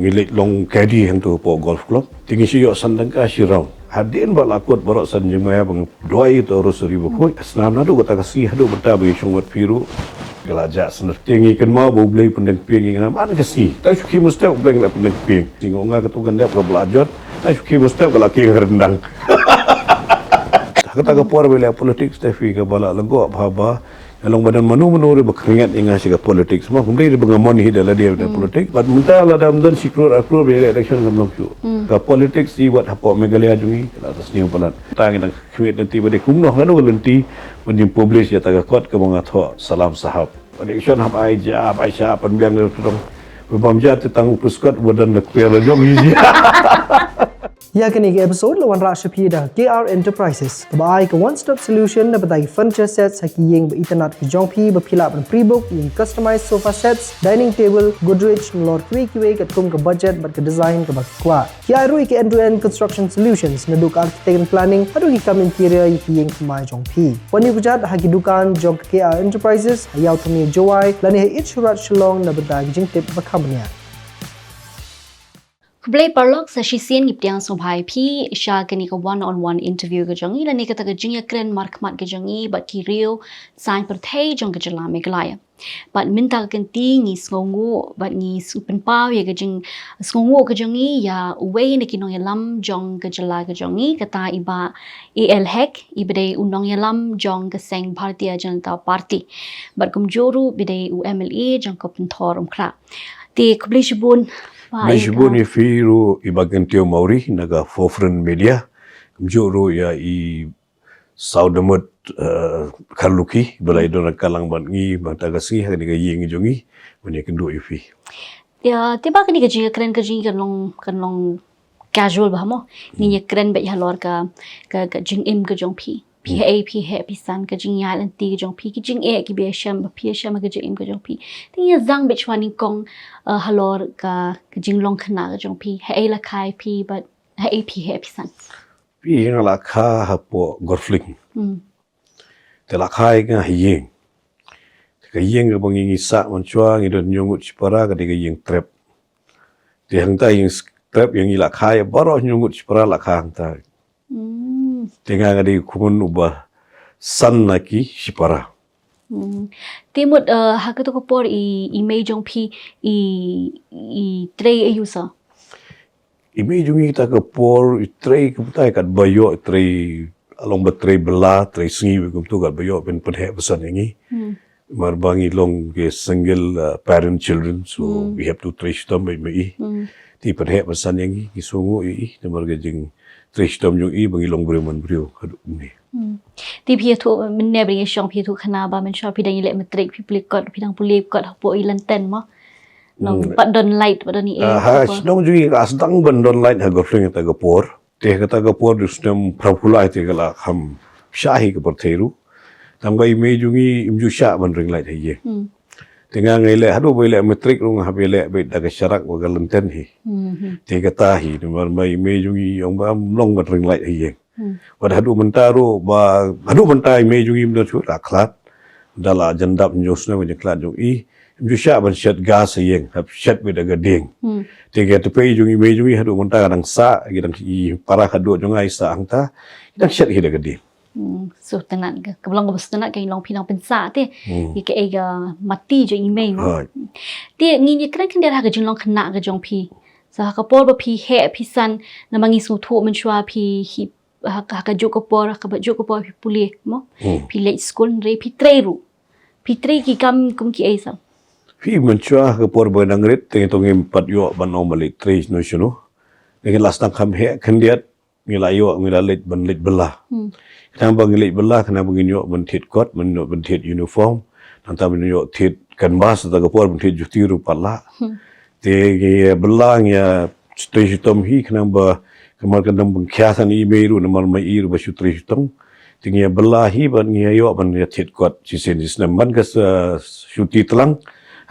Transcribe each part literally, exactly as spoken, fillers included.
Ngi leit long caddy hangto hapoh golf club. Te ngi shu ïoh san tyngka shi round. Hadien ba la kut baroh san jingmai ba ngi duwai ïa uto u rosary bakhuid. Snam naduh kata ka sngi haduh mynta ba ngi shong bad phi ruh. Ka la jah sngewthuh. Te ngi kynmaw ba U Blei pyndeng kpieng ïa ngi man ka sngi. Tang shu khie mynstep U Blei la pyndeng kpieng. Te nga ong katto katne kaba la jot. Tang shu khie mynstep ka la kieng ryndang. Kata ka por ba leh politics te phi kaba la lyngngoh bha ba. Nga long ba don mano mano ruh ba khyndiat ïa nga sha ka politics. Mo kumta ruh ba nga mon hi da lade da politics. Bad mynta lada ym don shi klur ar klur ba ïaleh election ngam long shuh. Ka politics hi wat hapoh Meghalaya jong ngi ka la sniew palat. Tang ngi dang khmih lynti ba dei kumno hangno ka lynti ban ïa publish ïa kata ka kot kaba nga thoh salam sahab. Election hap ai ja, hap ai sha, pynbiang da u tyrong. Ba bam ja te tang u Prescott ba don da kper la jong ngi ja. Ïa kane ka episode la wanrah sha phi da K R Enterprises, kaba ai ka one stop solution na bynta ki furniture sets ha ki ïing ba itynnad ki jong phi, ba phi lah ban pre-book ïa ki customized sofa sets, dining table, Godrej, nalor kiwei kiwei katkum ka budget bad ka design kaba phi kwah. Ki ai ruh ïa ki end to end construction solutions, naduh ka architect and planning haduh ki kam interior ïa ki ïing thymmai jong phi. Wan ïakajia ha ki dukan jong ka K R Enterprises ha Ïew Thmie, Jowai, lane ha Eat Shoe Raj Shillong na bynta ki jingtip ba kham bniah. Khublei paralok, sa shisien ngi pdiang sngewbha ïa phi sha kane ka one on one interview ka jong ngi lane kata ka jingïakren markhmat ka jong ngi bad ki riew saiñ pyrthei jong ka jylla Meghalaya. Bad mynta ka kynti ngi sngewnguh bad ngi s- pynpaw ïa ka jingsngewnguh ka jong ngi ïa uwei na ki nongïalam jong ka jylla ka jong ngi, kata i Bah A L Hek, iba dei u nongïalam jong ka seng Bharatiya Janata Party. Bad kumjuh ruh ba dei u M L A jong ka Pynthor Umkhrah. Te khublei shibun, Bah. Khublei shibun ïa phi ruh i Bah Kyntiew Mawrie na ka Forefront Media. Kumjuh ruh ïa i Sawdamut, eh, Kharlukhi, ba la ïadon ryngkat lang bad ngi, bad kata ka sngi, ha kane ka ïing jong ngi, ban ïakynduh ïa phi. Ïa, te Bah kane ka jingïakren ka jong ngi kan long, kan long casual bha mo. Ngin ïakren beit halor ka, ka, ka jingim ka jong phi. Phi haei, phi heh, phi san, ka jingïaid lynti ka jong phi, ki jingeh kiba ïashem, ba phi ïashem ha ka jingim ka jong phi. Te ngin ïa zang beit shuwa nyngkong, eh, halor ka, ka jinglong khynnah ka jong phi. Haei la kha ïa phi, bad haei phi heh, phi san. Phi, nga la kha hapoh Gorfling. Hmm. Te la kha ïa nga ha ïing. Te ka ïing kaba ngi, ngi sah mynshuwa, ngi don hynñiew ngut shipara, ka dei ka ïing trep. Te hangta ïing s- trep ïa ngi la kha ïa baroh hynñiew ngut shipara la kha hangta. Hmm. Te nga nga dei u khun uba san na ki shipara. Hmm. Te mut, eh, ha kato ka por i, i mei jong phi i, i trei aïu sa? I mei jong ngi kata ka por i trei kumta, katba ïoh i trei, long ba trei bylla, trei sngi bad kumta, katba ïoh ban pynheh pynsan ïa ngi. Hmm. Namar ba ngi long ki single, uh, parent children, so we have to trei shitom bad i mei. Hmm. Te i pynheh pynsan ïa ngi, ngi sngewnguh ïa i namar ka jingtrei shitom jong i ba ngi long briew man briew haduh mynne. Hmm. Te phi ïathuh mynne ba ngi shong, phi ïathuh khana ba mynshuwa phi dang ïaleh matric, phi pule kot, phi dang pule kot hapoh i lynten mo. Long pat don light, pat don i, eh, ha shnong jong ngi ka sdang ban don light ha Gorfling kata ka por. Te kata ka por du snem phra phew lai te ka la kham shah hi ka pyrthei ruh. Tang ba i mei jong ngi im ju shah ban ring light ha ïing. Hmm. Te nga nga ïaleh haduh ba ïaleh matric ruh nga hap ïaleh beit da ka sharak bad ka lynten hi. Hmm. Te kata hi namar ba i mei jong ngi i ong ba ym long ban ring light ha ïing. Hmm. Bad haduh mynta ruh ba, haduh mynta i mei jong ngi im don shuh, la khlad. Da la jan dap hynñiew snem ka jingkhlad jong i, im ju shah ban shet gas ha ïing, hap shet beit da ka dieng. Hmm. Te ka typei jong i mei jong i haduh mynta ka dang sah, ki dang, i para khadduh jong nga i sah hangta, ki dang shet hi da ka dieng. Hmm, sngewtynnat ka. Kaba long kaba sngewtynnat ka, i long phi nang pynsah te. Hmm. Ïa kaei ka mati jong i mei mo. Hooid. Te ngin ïakren khyndiat ha ka jinglong khynnah ka jong phi. So ha ka por ba phi heh phi san, namar ngi sngewthuh mynshuwa phi hi ha, ha kajuh ka por, ha kajuh ka por phi pule mo. Hmm. Phi leit skul, hynrei phi trei ruh. Phi trei ki kam kum kiei sa? Phi, mynshuwa ha ka por ba nang rit te ngi to ngim pat ïoh ban ong ban leit trei shano shano. Ngi la sdang kham heh khyndiat, ngi la ïoh, ngi la leit ban leit bylla. Hmm. Khnang ba ngi leit bylla, khnang ba ngin ïoh ban thied kot, ban ïoh ban thied uniform, nangta ban ïoh thied canvas, ta ka por ban thied juti ruh pat lah. Hmm. Te ngi bylla, ngi ïa trei shitom hi, khnang ba, namar ka dang ban khia san i mei ruh, namar mei i ruh ba shu trei shitom. Te ngi ïa bylla hi bad ngi ïa ïoh ban ïa thied kot shisien shisnem, man ka sa shuti tlang.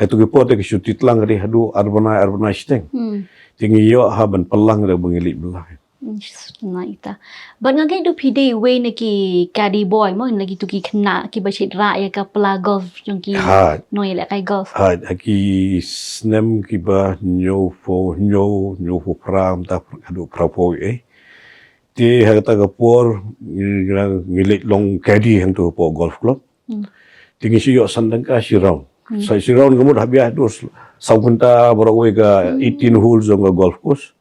Hato ki por te ka shuti tlang ka dei haduh ar bnai, ar bnai shiteng. Hmm. Te ngi ïoh ha ban pynlang da ba ngi leit bylla. Hmm, shisha ita. Bad nga ngeit ruh phi dei uwei na ki caddy boy mo, na kitu ki khynnah kiba shait rah ïa ka pla golf jong ki. Hooid. Nongïalehkai golf. Hooid, ha ki snem kiba hynñiewphew, hynñiew, hynñiewphew phra, mynta haduh phraphew eh. Te ha kata ka por ngi, ngi leit long caddy hangto hapoh golf club. Hmm. Te ngi shu ïoh san tyngka shi round. Hmm. Sa shi round ka mut haba ïa duh saw kynta baroh kawei ka Hmm. eighteen holes jong ka golf course.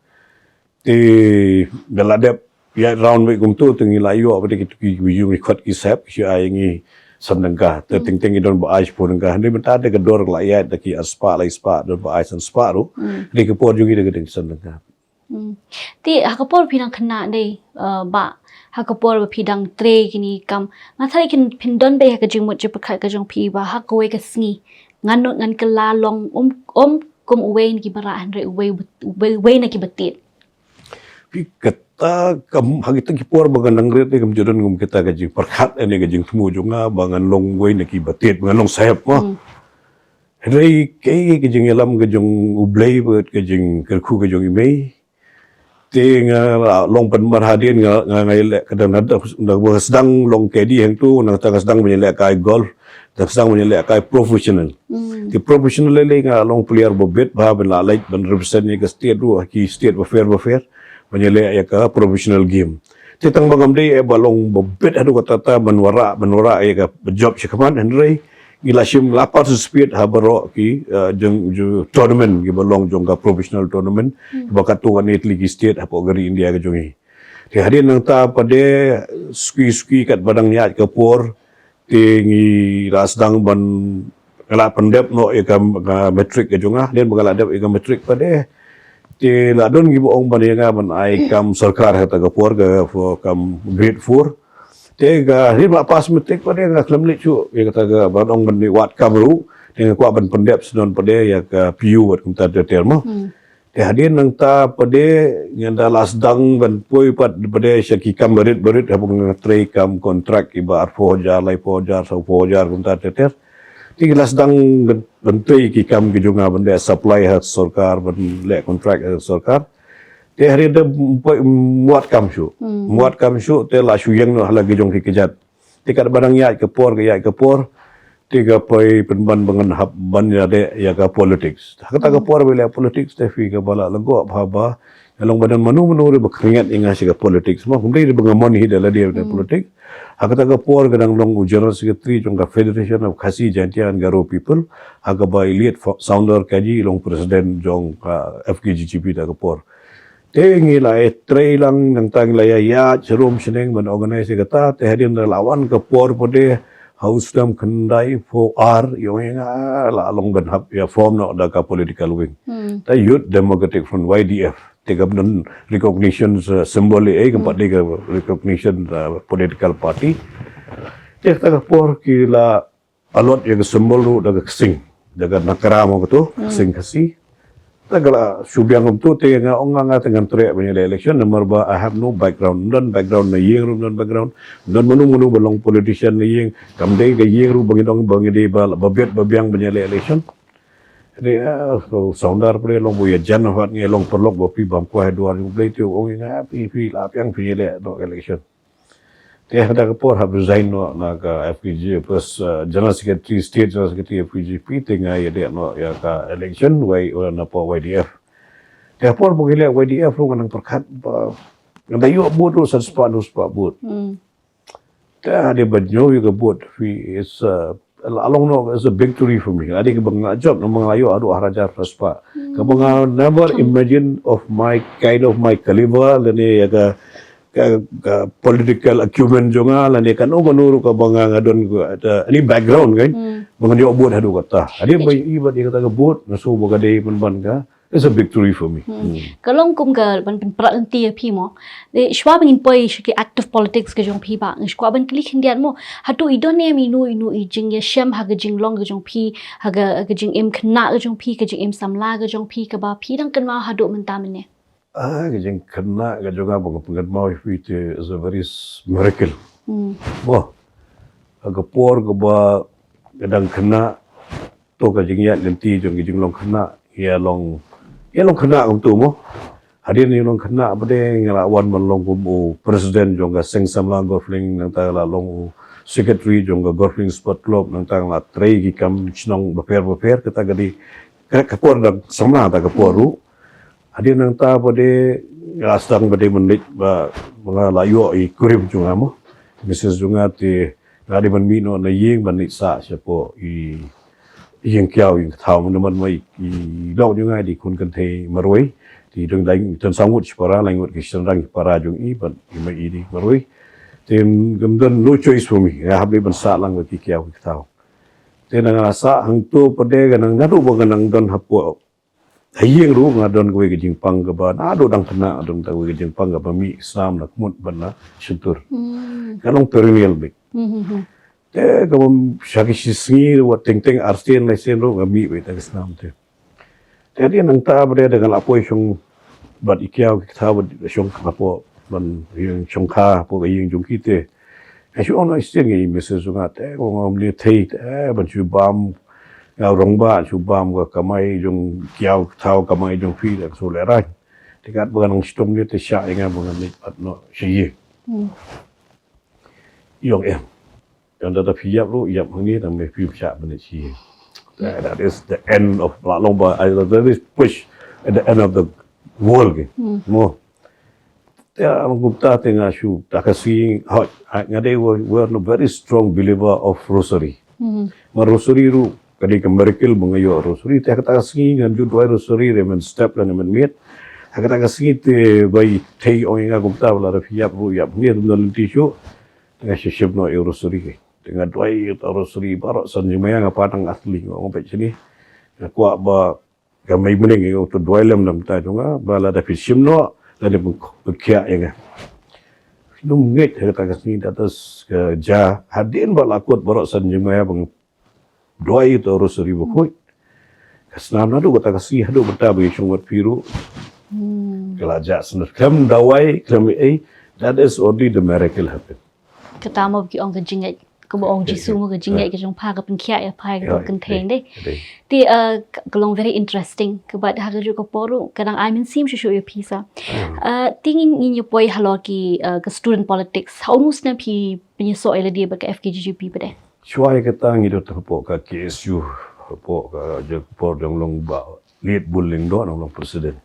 Te ba la dep ïaid round beit kumto te ngi la ïoh bad kitu ki, ki, ki khot ki sep, shu ai ngi san tyngka. Te Hmm. teng teng ngi don ba ai shiphew tyngka. Hynrei mynta te ka dor ka la ïaid da ki arspah, lai spah, don ba ai san spah ruh. Hmm. Hynrei ka por jong ngi te ka dang san tyngka. Hmm. Te ha ka por phi dang khynnah dei, uh, bah, ha ka por ba phi dang trei kine ki kam, nga tharai kin, phin don beit ha ka jingmut jingpyrkhat ka jong phi ba ha kawei ka sngi ngan, ngan kylla long, ym, ym kum uwei na kiba rah hynrei uwei, uwei, uwei na kiba tied. Phi, kata kam, ha kita ki por ba ngan dang rit te kam ju don kum kita ka jingpyrkhat ne ka jingthmu jong nga ba ngan long uwei na kiba tied, ba ngan long sep mo. Hmm. Hynrei kaei ka jingïalam ka jong U Blei bad ka jingkyrkhu ka jong i mei. Te nga la long pynban hadien nga, nga, nga ïaleh ka dang, na, na, na ba sdang long caddy hangto, nangta nga sdang ban ïalehkai golf, nangta nga sdang ban ïalehkai professional. Hmm. Te professional lei lei nga long player ba bit bha ban lah leit ban represent ïa ka state ruh ha ki state bapher bapher ban ïaleh ïa ka professional game. Te tang ba ngam dei eh ba long ba bit haduh katta katta ban wanrah, ban wanrah ïa ka job shakhmat, hynrei ngi la shim, la participate ha baroh ki, uh, jong, jong tournament kiba long jong ka professional tournament, Hmm. kiba katto katne tylli ki state hapoh ka ri India ka jong ngi. Te hadien nangta pat de suki suki katba dang ïaid ka por, te ngi la sdang ban, nga la pyndep noh ïa ka, ka matric ka jong nga, hadien ba nga la dep ïa ka matric pat de. Te la don kiba ong ban ïa nga ban ai kam sorkar ha kata ka por ka, for kam grade four. Te ka hadien ba pass matric pat de nga khlem leit shuh ïa kata ka ban ong ban ïa wad kam ruh. Te nga kwah ban pyndep sdang pat de ïa ka P U bad kumta ter ter mo. Hmm. Te hadien nangta pat de ngan da la sdang ban poi pat pat de sha ki kam barit barit haba nga trei kam contract kiba arphew hajar, laiphew hajar, sawphew hajar kumta ter ter. Te ngi la sdang ban, ban trei ki kam ki jong nga ban leh supply ha sorkar, ban leh contract ha sorkar. Te hadien da poi, mm, wad kam shuh. Hmm. Wad kam shuh te la shu ïeng noh ha la ki jong ki kjat. Te katba dang ïaid ka por, ka ïaid ka por, te ka poi pynban ba ngan hap ban ïadei ïa ka politics. Ha kata ka Hmm. por ba ïaleh politics te phi, kaba la lyngngoh bha ba nga long ba don mano mano ruh ba khyndiat ïa nga sha ka politics. Mo, kumta ruh ba nga mon hi da lade Hmm. politics. Ha kata ka por ka dang long u General Secretary jong ka Federation of Khasi Jaintia and Garo People, ha kaba i late fo-, Sounder Kaji i long president jong ka F K G G P ha kata ka por. Te ngi la, eh, trei lang, nangta ngi la ïa, ïa sharum shaneng ban organize ïa kata, te hadien da la wan ka por pat de ha u snem khyndaiphew ar, i ong ïa nga la long ban hap ïa form noh da ka political wing. Hmm. Te Youth Democratic Front, Y D F. Te kam don recognition, uh, symbol eh, kam Hmm. pat de ka recognition, uh, political party. Te kata ka por ki la allot ïa ka symbol ruh da ka ksing, da ka nakra mo kato, Hmm. ksing Khasi. Te ka la shu biang kumto te nga ong nga, nga te ngan treh ban ïaleh election, namar ba I have no background, ym don background na ïing ruh, ym don background, ym don mano mano ba long politician na ïing, kam dei ka ïing ruh ba ngi dang, ba ngi dei ba, ba bit ba biang ban ïaleh election. Te, ah, so, Sounder pat de long ba u ïajan, haba ngi long paralok ba phi bam kwah ha duar jong U Blei, te u ong ïa nga phi, phi la biang phi ïaleh noh election. Te ha kata ka por hap resign noh na ka F K G, first, uh, General Secretary, State General Secretary F K G P, te nga ïadei noh ïa ka election, wei, uh, napoh Y D F. Te ha por ba ngi leh Y D F ruh nga nang pyrkhat ba nga da ïoh vote ruh san spah, hynñiew spah vote. Hmm. Te hadien ba ñiew ïa ka vote phi, it's, uh, la long noh, it's a victory for me. Hadien ba nga la jop, namar nga la ïoh haduh ar hajar phra spah. Hmm. Kaba nga never Kam- imagine of my kind of my caliber, lane ïa ka ka, ka political acumen jong nga, lane kano kano ruh kaba nga, nga don ka, uh, any background kan. Hmm. Ba ngan ïoh vote haduh katta. Hadien ba i ba dei kata ka vote, nga sngew ba ka dei pynban ka, it's a victory for me. Hmm. Hmm. Ka long kum ka ban pynprat lynti ïa phi mo. Te shuwa ba ngin poi sha ki active politics ka jong phi bah, nga shu kwah ban kylli khyndiat mo. Hato i don em ino ino i jingïashem ha ka jinglong ka jong phi, ha ka, ka jingim khynnah ka jong phi, ka jingim samla ka jong phi, kaba phi dang kynmaw haduh mynta mynne? Ah, ka jingkhynnah ka jong nga ba nga pynkynmaw ïa phi te is a very s-, miracle. Hmm. Mo, ha ka por kaba nga dang khynnah, to ka jingïaid lynti jong ka jinglong khynnah, ïa long, ïa long khynnah kumto mo. Hadien ïa u nongkhynnah pat de nga la wan ban long kum u president jong ka Seng Samla Golf Link, nangta la long u secretary jong ka Golf Link Sport Club, nangta la trei ki kam shnong bapher bapher, kata ka dei ka, ka por dang samla ta ka por ruh. Hadien nangta pat de nga la sdang pat de mynta ba, ba nga la ïoh i kurim jong nga mo. Missus jong nga te nga dei ban mih noh na ïing ban leit sah shapoh i ïing kiaw ïing kthaw, namar ma i lok jong nga i dei khun kynthei marwei. Te i don lai, i don saw ngut shipara, lai ngut ki shynrang shipara jong i, bad i ma i dei marwei. Te ngam don, no choice for me, nga hap leit ban sah lang bad ki kiaw ki kthaw. Te nga la sah hangto pat de, ka nang naduh ba ka nang don hapoh ha ïing ruh nga don kawei ka jingpang kaba naduh dang khynnah, don kawei ka jingpang kaba mih snam na khmut bad na shyntur. Ka long perennial beit. Te kaba sha ki shi sngi ruh, wat teng teng ar sien lai sien ruh nga mih beit ïa ka snam te. Te hadien nangta pat de, da nga la poi shong bad i kiaw ki kthaw bad shong kha hapoh ban ïing shong kha hapoh ka ïing jong ki te, nga shu ong noh shisien ïa i Missus jong nga te, ko ngam lei thei te ban shu bam, nga rangbah shu bam ka kamai jong kiaw kthaw, kamai jong phi da ka shu lehrain. Te katba nga nang shitom lei te shah ïa nga ba ngan leit pat noh sha ïing. I ong em. Tang da phi ïap ruh ïap hangne, tang me phi shah ban leit sha ïing. That is the end of, la long ba, I, that is push at the end of the world ke. Mo. Te ong kumta te nga shu, ta ka sngi, hoi, nga dei, were, were a very strong believer of rosary. Ma rosary ruh ka dei ka miracle ba nga ïoh rosary. Te ha kata ka sngi ngan ju duwai rosary re mynstep lane mynmiet. Ha kata ka sngi te ba i thei ong ïa nga kumta ba lada phi ïap ruh ïap hangne, ym don lynti shuh. Te nga shu shim noh ïa u rosary. Te nga duwai ïa uta u rosary baroh san jingmai, nga pat tang atli, nga ong peit shane. Nga kwah ba ka mei bneng ïa uta u duwai lem na bynta jong nga, ba lada phi shim noh, lada phi pynkhiah ïa nga. Num ngeit ha kata ka sngi, da ta ka jia, hadien ba la kut baroh san jingmai ba nga duwai ïa uta u rosary bakhuid. Ka snam naduh kata ka sngi haduh mynta ba ngi shong bad phi ruh. Ka la jah sngewtynnat, khlem dawai, khlem ei, that is only the miracle happen. Kata mo ba ki ong ka jingngeit, kaba ong Jisu mo, ka jingngeit ka jong pha ka pynkhiah ïa pha ïa ka kynthei, dei. Te, uh, ka, ka long very interesting, kaba ha kajuh ka por ruh ka dang ai mynsiem shuh shuh ïa phi sa. Uh, te ngin, ngin ïa poi halor ki, uh, ka student politics. Ha uno u snem phi pynïasoh ïa lade bad ka F K J G P pat de? Shuwa ïa kata ngi don hapoh ka K S U, hapoh ka jingpor jong long ba Liet Bul Lyngdoh, nong long president.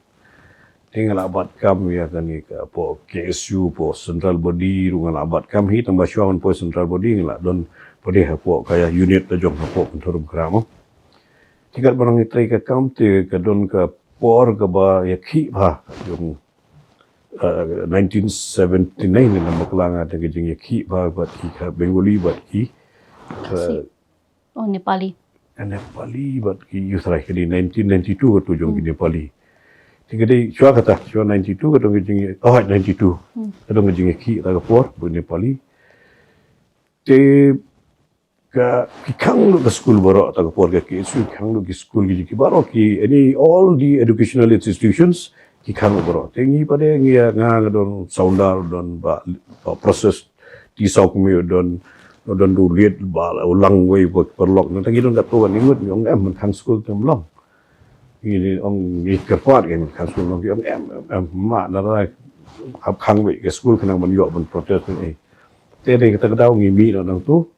Te nga la bat kam ïa kane ka hapoh K S U, hapoh central body ruh nga la bat kam hi, tang ba shuwa ngan poi central body nga la don pat de hapoh ka unit la jong hapoh Kynthei Rumpyrkhat mo. Te katba ngi trei ka kam te ka don ka por kaba ïakhih bha jong, uh, nineteen seventy-nine, nga bakla nga, da ka jingïakhih bha bad ki ka Bengali bad ki, uh, Khasi. Oh, Nepali. Nepali bad ki, ïa u trai, ka dei nineteen ninety-two kato jong ki Nepali. Te ka dei shuwa kata, shuwa ninety-two ka don ka jing, oh, ninety-two. Ka don ka jingïakhih kata ka por bad Nepali. Te ka, ki khang lut ka skul baroh, kata ka por ka K S U, ki khang lut ki skul ki, ki baroh ki, any, all the educational institutions ki khang lut baroh. Te ngi pat de ngi, nga, nga don Soundar, don Bah, Bah Precious, T Sawkmie, don, don Bah Liet, Bah Langwei, Bah Paralok. Nangta ngi don katto katne ngut, ngi ong em, ban khang skul te ym long. Ngi ong ngi kyrpad, ngi khang skul, ngi ong em, em, em, ma, nara hap khang beit ka skul khnang ban ïoh ban protest, eh. Te dei kata ka daw ngi mih noh nangto.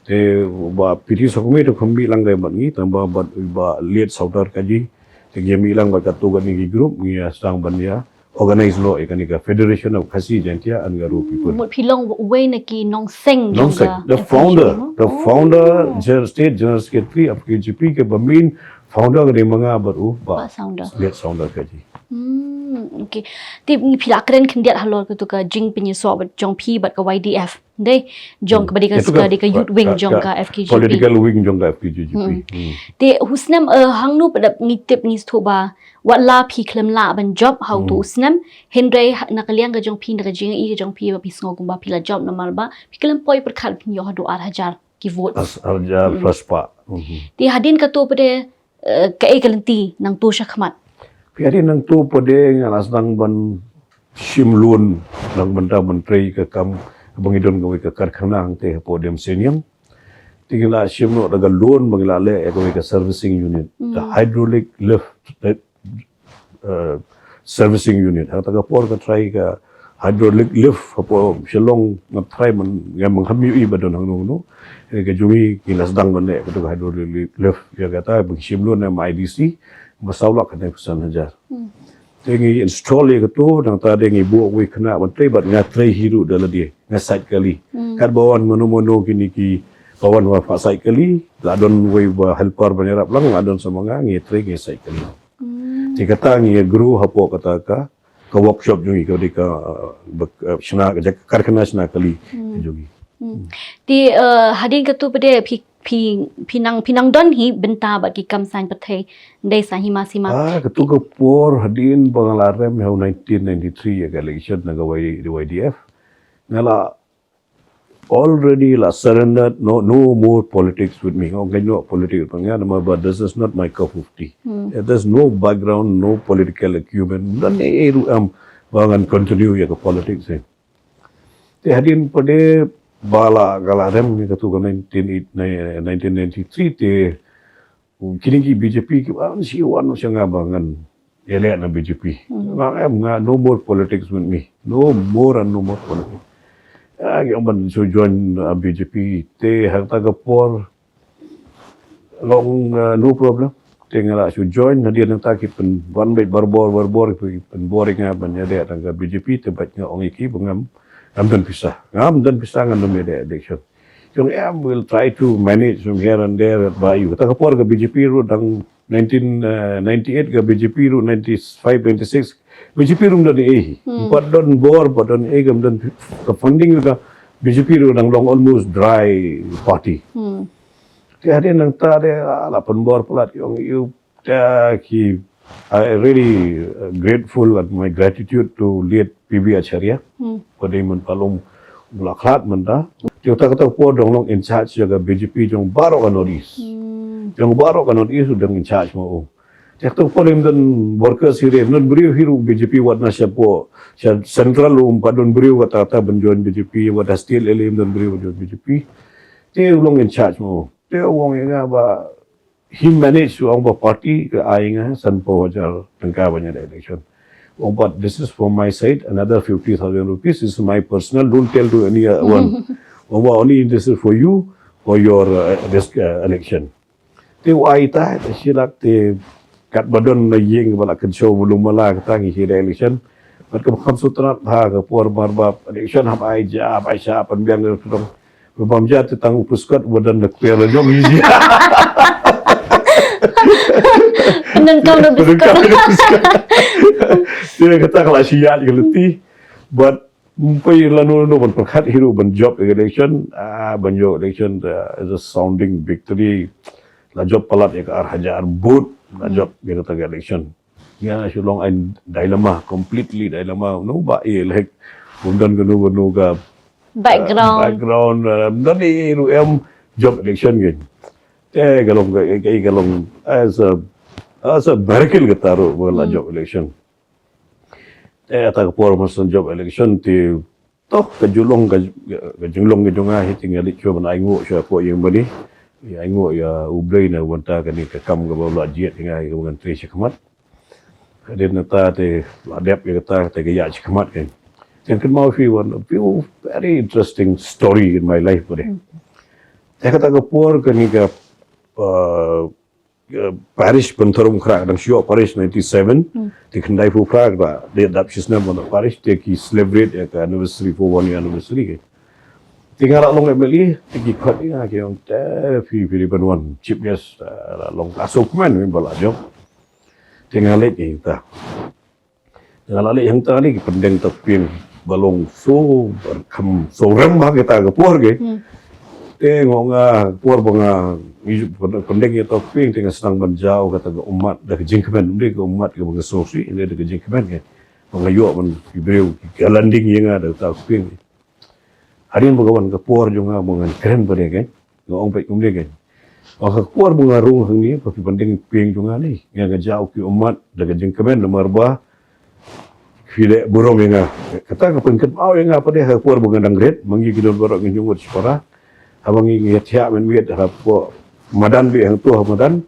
Te Bah P T Sawkmie te kham mih lang dei bad ngi, tang ba bad Bah Liet Soundar Kaji. Te ngi mih lang bad katto katne ki group, ngi ïa sdang ban ïa organize noh ïa kane ka Federation of Khasi Jaintia and Garo People. Mut phi long uwei na ki nongseng jong ka F K J P mo? Nongseng. The founder, the founder, General, State General Secretary of F K J P, kaba main founder ka dei ma nga bad u Bah Soundar. Bah Soundar. Liet Soundar Kaji. Hmm, okay. Te phi la kren khyndiat halor kato ka jingpynïasoh bad jong phi bad ka Y D F. Dei, jong kaba dei ka, ka, ka youth wing jong ka F K J P. Political wing jong ka F K J P. Te u snem, eh, hangno pat de ngi tip ngi sngewthuh ba wat la phi khlem lah ban jop ha uto u snem, hynrei na ka liang ka jong phi, na ka jingïohi ka jong phi ba phi sngew kumba phi la jop namar ba phi khlem poi pyrkhat phin ïoh haduh ar hajar ki votes. Ar hajar plus pat. Te hadien kato pat de, eh, kaei ka lynti nangto shakhmat? Phi, hadien nangto pat de nga la sdang ban shim loan na ka bynta ban trei ka kam, ba ngi don kawei ka karkhana hangtei hapoh Diamseniang. Te ngi la shim noh da ka loan ba ngi la leh ïa kawei ka servicing unit, the hydraulic lift, eh, servicing unit. Ha kata ka por nga try ka hydraulic lift hapoh Shillong, nga try man, nga mynkham ïohi ba don hangno hangno. Eh, ka jong ngi ngi la sdang ban leh katu ka hydraulic lift ïa kata, ba ngi shim loan na M I D C ba saw lak khyndai phew san hajar. Te ngi install ïa katu, nangta de ngi buh wei khynnah ban trei, bad nga trei hi ruh da lade, nga sait kali. Katba wan mano mano kine kiba wan ba sait kali, la don wei ba helper ban ïarap lang, la don sa ma nga, ngi trei ngi sait kali. Te kata ngi grow hapoh kata ka, ka workshop jong ngi, ka dei ka, uh, bek-, uh, shna, ka karkhana shna kali jong ngi. Te, uh, hadien katu pat de phi, phi, phi nang, phi nang don hi bynta bad ki kam saiñ pyrthei, dei sa hima sima. Ah, katu ka por hadien ba nga la rem ha u nineteen ninety-three ïa ka election na ka Y-, Y D F. Nga la already la surrendered, no, no more politics with me. Ong kein, no politics with me. Namar ba this is not my cup of tea. There's no background, no political acumen. Don ei ei ruh em ba ngan continue ïa ka politics eh. Te hadien pat de ba la, ka la rem ïa katu ka nineteen, nineteen ninety-three te kine ki B J P kiba wan sha nga ba ngan ïaleh na B J P. Nga em, nga, no more politics with me. No more and no more politics. Ah, ki ong ban shu join, uh, B J P. Te ha kata ka por nga ong, uh, no problem. Te nga la shu join, hadien nangta ki pynwan beit barabor barabor, ki pynbor ïa nga ban ïaleh na ka B J P, te bad nga ong ïa ki ba ngam, ngam don pisa. Ngam don pisa, ngan ym ïaleh election. Ki ong, yeah, we'll try to manage from here and there, ba ïa kata ka por ka B J P ruh dang nineteen, uh, ninety-eight ka B J P ruh, ninety-five, ninety-six, B J P ruh ym don ei ei. Pat don bor, pat don ei, kam don ka funding ruh, ka B J P ruh dang long almost dry party. Te hadien nangta de la, la pynbor palat, ki ong ïa u, te ki, I really, uh, grateful and my gratitude to late P B Acharya. Ba dei man palat um la khlad mynta. Te uta kata ka por dang long in charge jong ka B J P jong baroh ka North East. Jong baroh ka North East u dang in charge ma u. Te kata ka por ym don workers hi ruh, ym don briew hi ruh B J P, wat na shapoh, sha central um pat don briew kata kata ban join B J P, wat na state level ym don briew ban join B J P. Te u long in charge ma u. Te u ong ïa nga ba he managed to, ong ba party ka ai nga sanphew hajar tyngka ban ïaleh election. Ong, but this is from my side, another fifty thousand rupees is my personal, don't tell to any, uh, one. Ong ba only this is for you, for your, uh, this, uh, election. Te u ai ta, te shi lak te katba don na ïing ba la kynshew mulu mala kata ngi hi da election. Bad kaba kham sngewtynnat bha ka por mar ba election hap ai ja, hap ai sha, pynbiang ka kyrtong. Ba bam ja te tang u puskot ba don da kper la jong hi ja. Pyndonkam da puskot. Te kata ka la shi ïaid ka lynti. Bad ym poi lano lano ban pyrkhat hi ruh ban jop election, ah, ban jop election, uh, is a sounding victory. La jop palat ïa ka ar hajar vote, la jop ïa kata ka election. Ïa shu long ai dilemma, completely dilemma. No ba eh lek, ym don kano kano ka, uh, Background. Background, uh, ym don ei ei ruh em, jop election kein. Te ka long ka, ka, ka long as a, as a miracle kata ruh ba la jop election. Te kata ka por mar shen jop election te, to ka jinglong ka, ka jinglong ka jong nga hi te nga leit shuwa ban ainguh shuwa hapoh ïing mane. Ïa ainguh ïa U Blei na ka bynta kane ka kam kaba u la jied ïa nga, ïa kaba ngan trei shakhmat. Hadien nangta te la dep ïa kata te ka ïaid shakhmat kein. Te kynmaw phi wan, phi, very interesting story in my life pat de. Te kata ka por kane ka, uh, uh, parish Pynthorumkhrah, dang shu ïoh parish ninety-seven, te khyndaiphew phra ka dei dap shisnem wan parish, te ki celebrate ïa ka anniversary, four one year anniversary kein. Te nga la long M L A, te ki khot ïa nga ki ong te phi, phi dei ban wan chief guest, uh, la long ka sngewkmen ba la jop. Te nga leit ïa kata. Nga la leit hangta ne ki pyndeng ta pieng ba long so, kham so rem bha kita ka por kein. Te nga ong nga por ba nga pyndeng ïa ta pieng te nga sdang ban jaw kata ka ummat da ka jingkmen, ym dei ka ummat kaba nga sngewsih, ym dei da ka jingkmen kein. Ba nga ïoh ban ki briew ki landing ïa nga da ta pieng. Hadien ba ka wan ka por jong nga ba ngan kren pat de kein. Nga ong pat kumne kein. Ba ka por ba nga rung hangne, ba phi pyndeng pieng jong nga ne, nga nga jaw ki ummat da ka jingkmen namar ba phi leh burom ïa nga. Kata ka pynkynmaw ïa nga pat de ha ka por ba nga dang rit, ma ngi ki don baroh ngi jngut shipara. Haba ngi ngi thiah mynmiet hapoh madan beit hangto ha madan.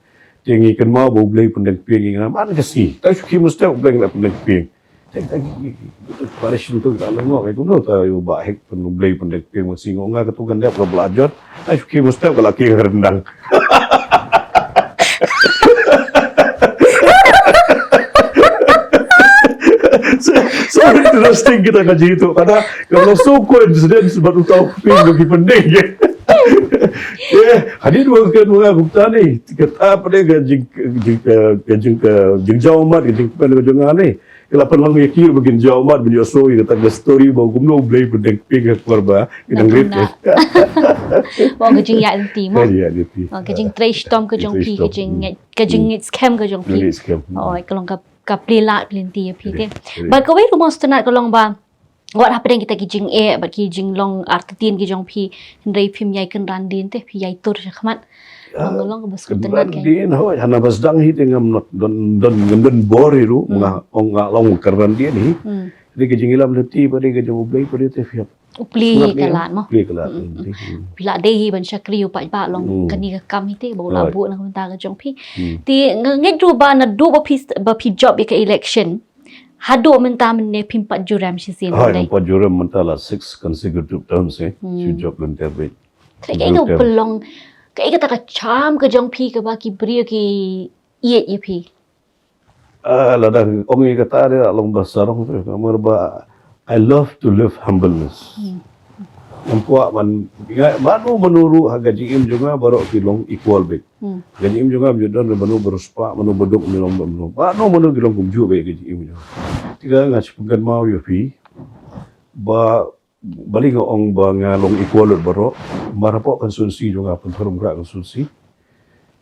Te ngi kynmaw ba U Blei pyndeng kpieng ïa ngi, man ka sngi. Ta shu khie mynstep U Blei ngi la pyndeng kpieng. Te ta ki, ki, ki, ki, parish tu la long, ngi kumno ta ïoh ba hek pyn U Blei pyndeng kpieng, ma sngi nga ka tu kan dep ka bla jot. Ta shu khie mynstep ka la kieng ryndang. So, so interesting kita ka jitu. Kada, kalau so coincidence, baru tahu ping bagi pending. Eh, hadin wa ka wa kumta ni, kata pada ka jing, jing, ka jing, ka jing jauh mat, ka jing pen ka jong ni. Kala pen lang ya kir bagi jauh mat, bagi so ya kata ka story ba kumno Blei pending ping ka korba, kita ngrit. Wa ka jing ya enti mo. Ya, ya, ya. Wa ka jing trei shitom ka jong phi, ka jing ka jingngeit skhem ka jong phi. Ngeit skhem. Oh, ka long ka, ka plie lad plie lynti ïa phi te. Bad kawei ruh mo sngewtynnat ka long ba wat hapdeng kita ki jingeh bad ki jinglong artatien ki jong phi, hynrei phim ïai kynran dien te, phi ïai tur sha khmat. Long, long kaba sngewtynnat. Kynran dien, hooid, hana ba sdang hi te ngam don, don, ngam don bor hi ruh, nga ong nga long kynran dien hi. Dei ka jingïalam lynti bad dei ka jong U Blei bad dei te phi hap U plie ka lad mo. U plie ka lad. Phi la dei hi ban shakri u paidbah, long kane ka kam hi te ba u la buh na ka bynta ka jong phi. Te nga ngeit ruh ba naduh ba phi, ba phi jop ïa ka election haduh mynta mynne phim pat jurem shisien. Hooid, ngam pat jurem mynta la six consecutive terms eh. Shu jop lynter beit. Te kaei ka pynlong, kaei kata ka charm ka jong phi kaba ki briew ki ïeit ïa phi? Ah, lada ong ïa kata de long ba sarong tu, namar ba I love to live humbleness. Ngam kwah ban, nga, mano mano ruh ha ka jingim jong nga baroh ki long equal beit. Ha ka jingim jong nga ym don mano ba riewspah, mano ba duk, mano ba mano. Mano mano ki long kumjuh beit ha ka jingim jong nga. Te nga shu pynkynmaw ïa phi ba balei nga ong ba nga long equal lut baroh, namar hapoh constituency jong nga, Pynthorumkhrah constituency.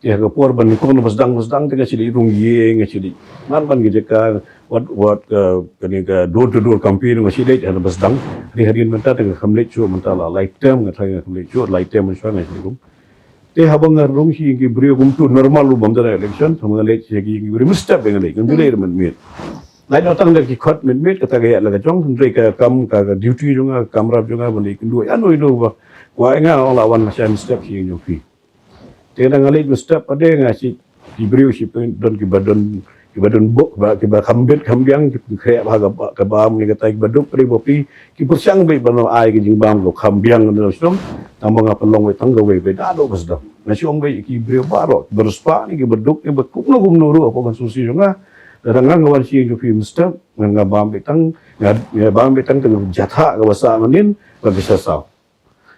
Te ha ka por ba nyngkong na ba sdang, ba sdang te nga shu leit rung ïing, nga shu leit man man ka jaka, wat, wat ka, kane ka door to door campaign nga shu leit ha na ba sdang. Te hadien mynta te nga kham leit shuh, mynta la lai term nga tharai nga kham leit shuh, lai term mynshuwa nga shu leit rung. Te haba nga rung sha ki briew kumtu normal ruh bym don election, haba nga leit sha ki briew mynstep nga leit, ngam ju leit mynmiet. Lait noh tang da ki khot mynmiet, kata ka ïa la ka jong, hynrei ka kam, ka, ka duty jong nga, ka kam rap jong nga ban leit kynduh ïano ïano ba kwah ïa nga, ong la wan shai mynstep sha ïing jong phi. Te da nga leit mynstep pat de nga shu, ki briew shu pyn-, don kiba don, kiba don bok, ba, kiba kham bit kham biang, ki pynkhreh bha ka ba, ka bam ne kata, kiba duk pat de ba phi, ki pyrshang beit ban ai ka jingbam ka kham biang ne shnong, tang ba nga pynlong beit tang kawei beit, da duk ba sdang. Nga shu ong beit ki briew baroh, ba riewspah ne, kiba duk ne, ba kumno kumno ruh, hapoh constituency jong nga. Lada nga, nga wan sha ïing jong phi mynstep, nga, nga bam beit tang, nga, nga bam beit tang ka jathah kaba sah mynnin, bad ka sha saw.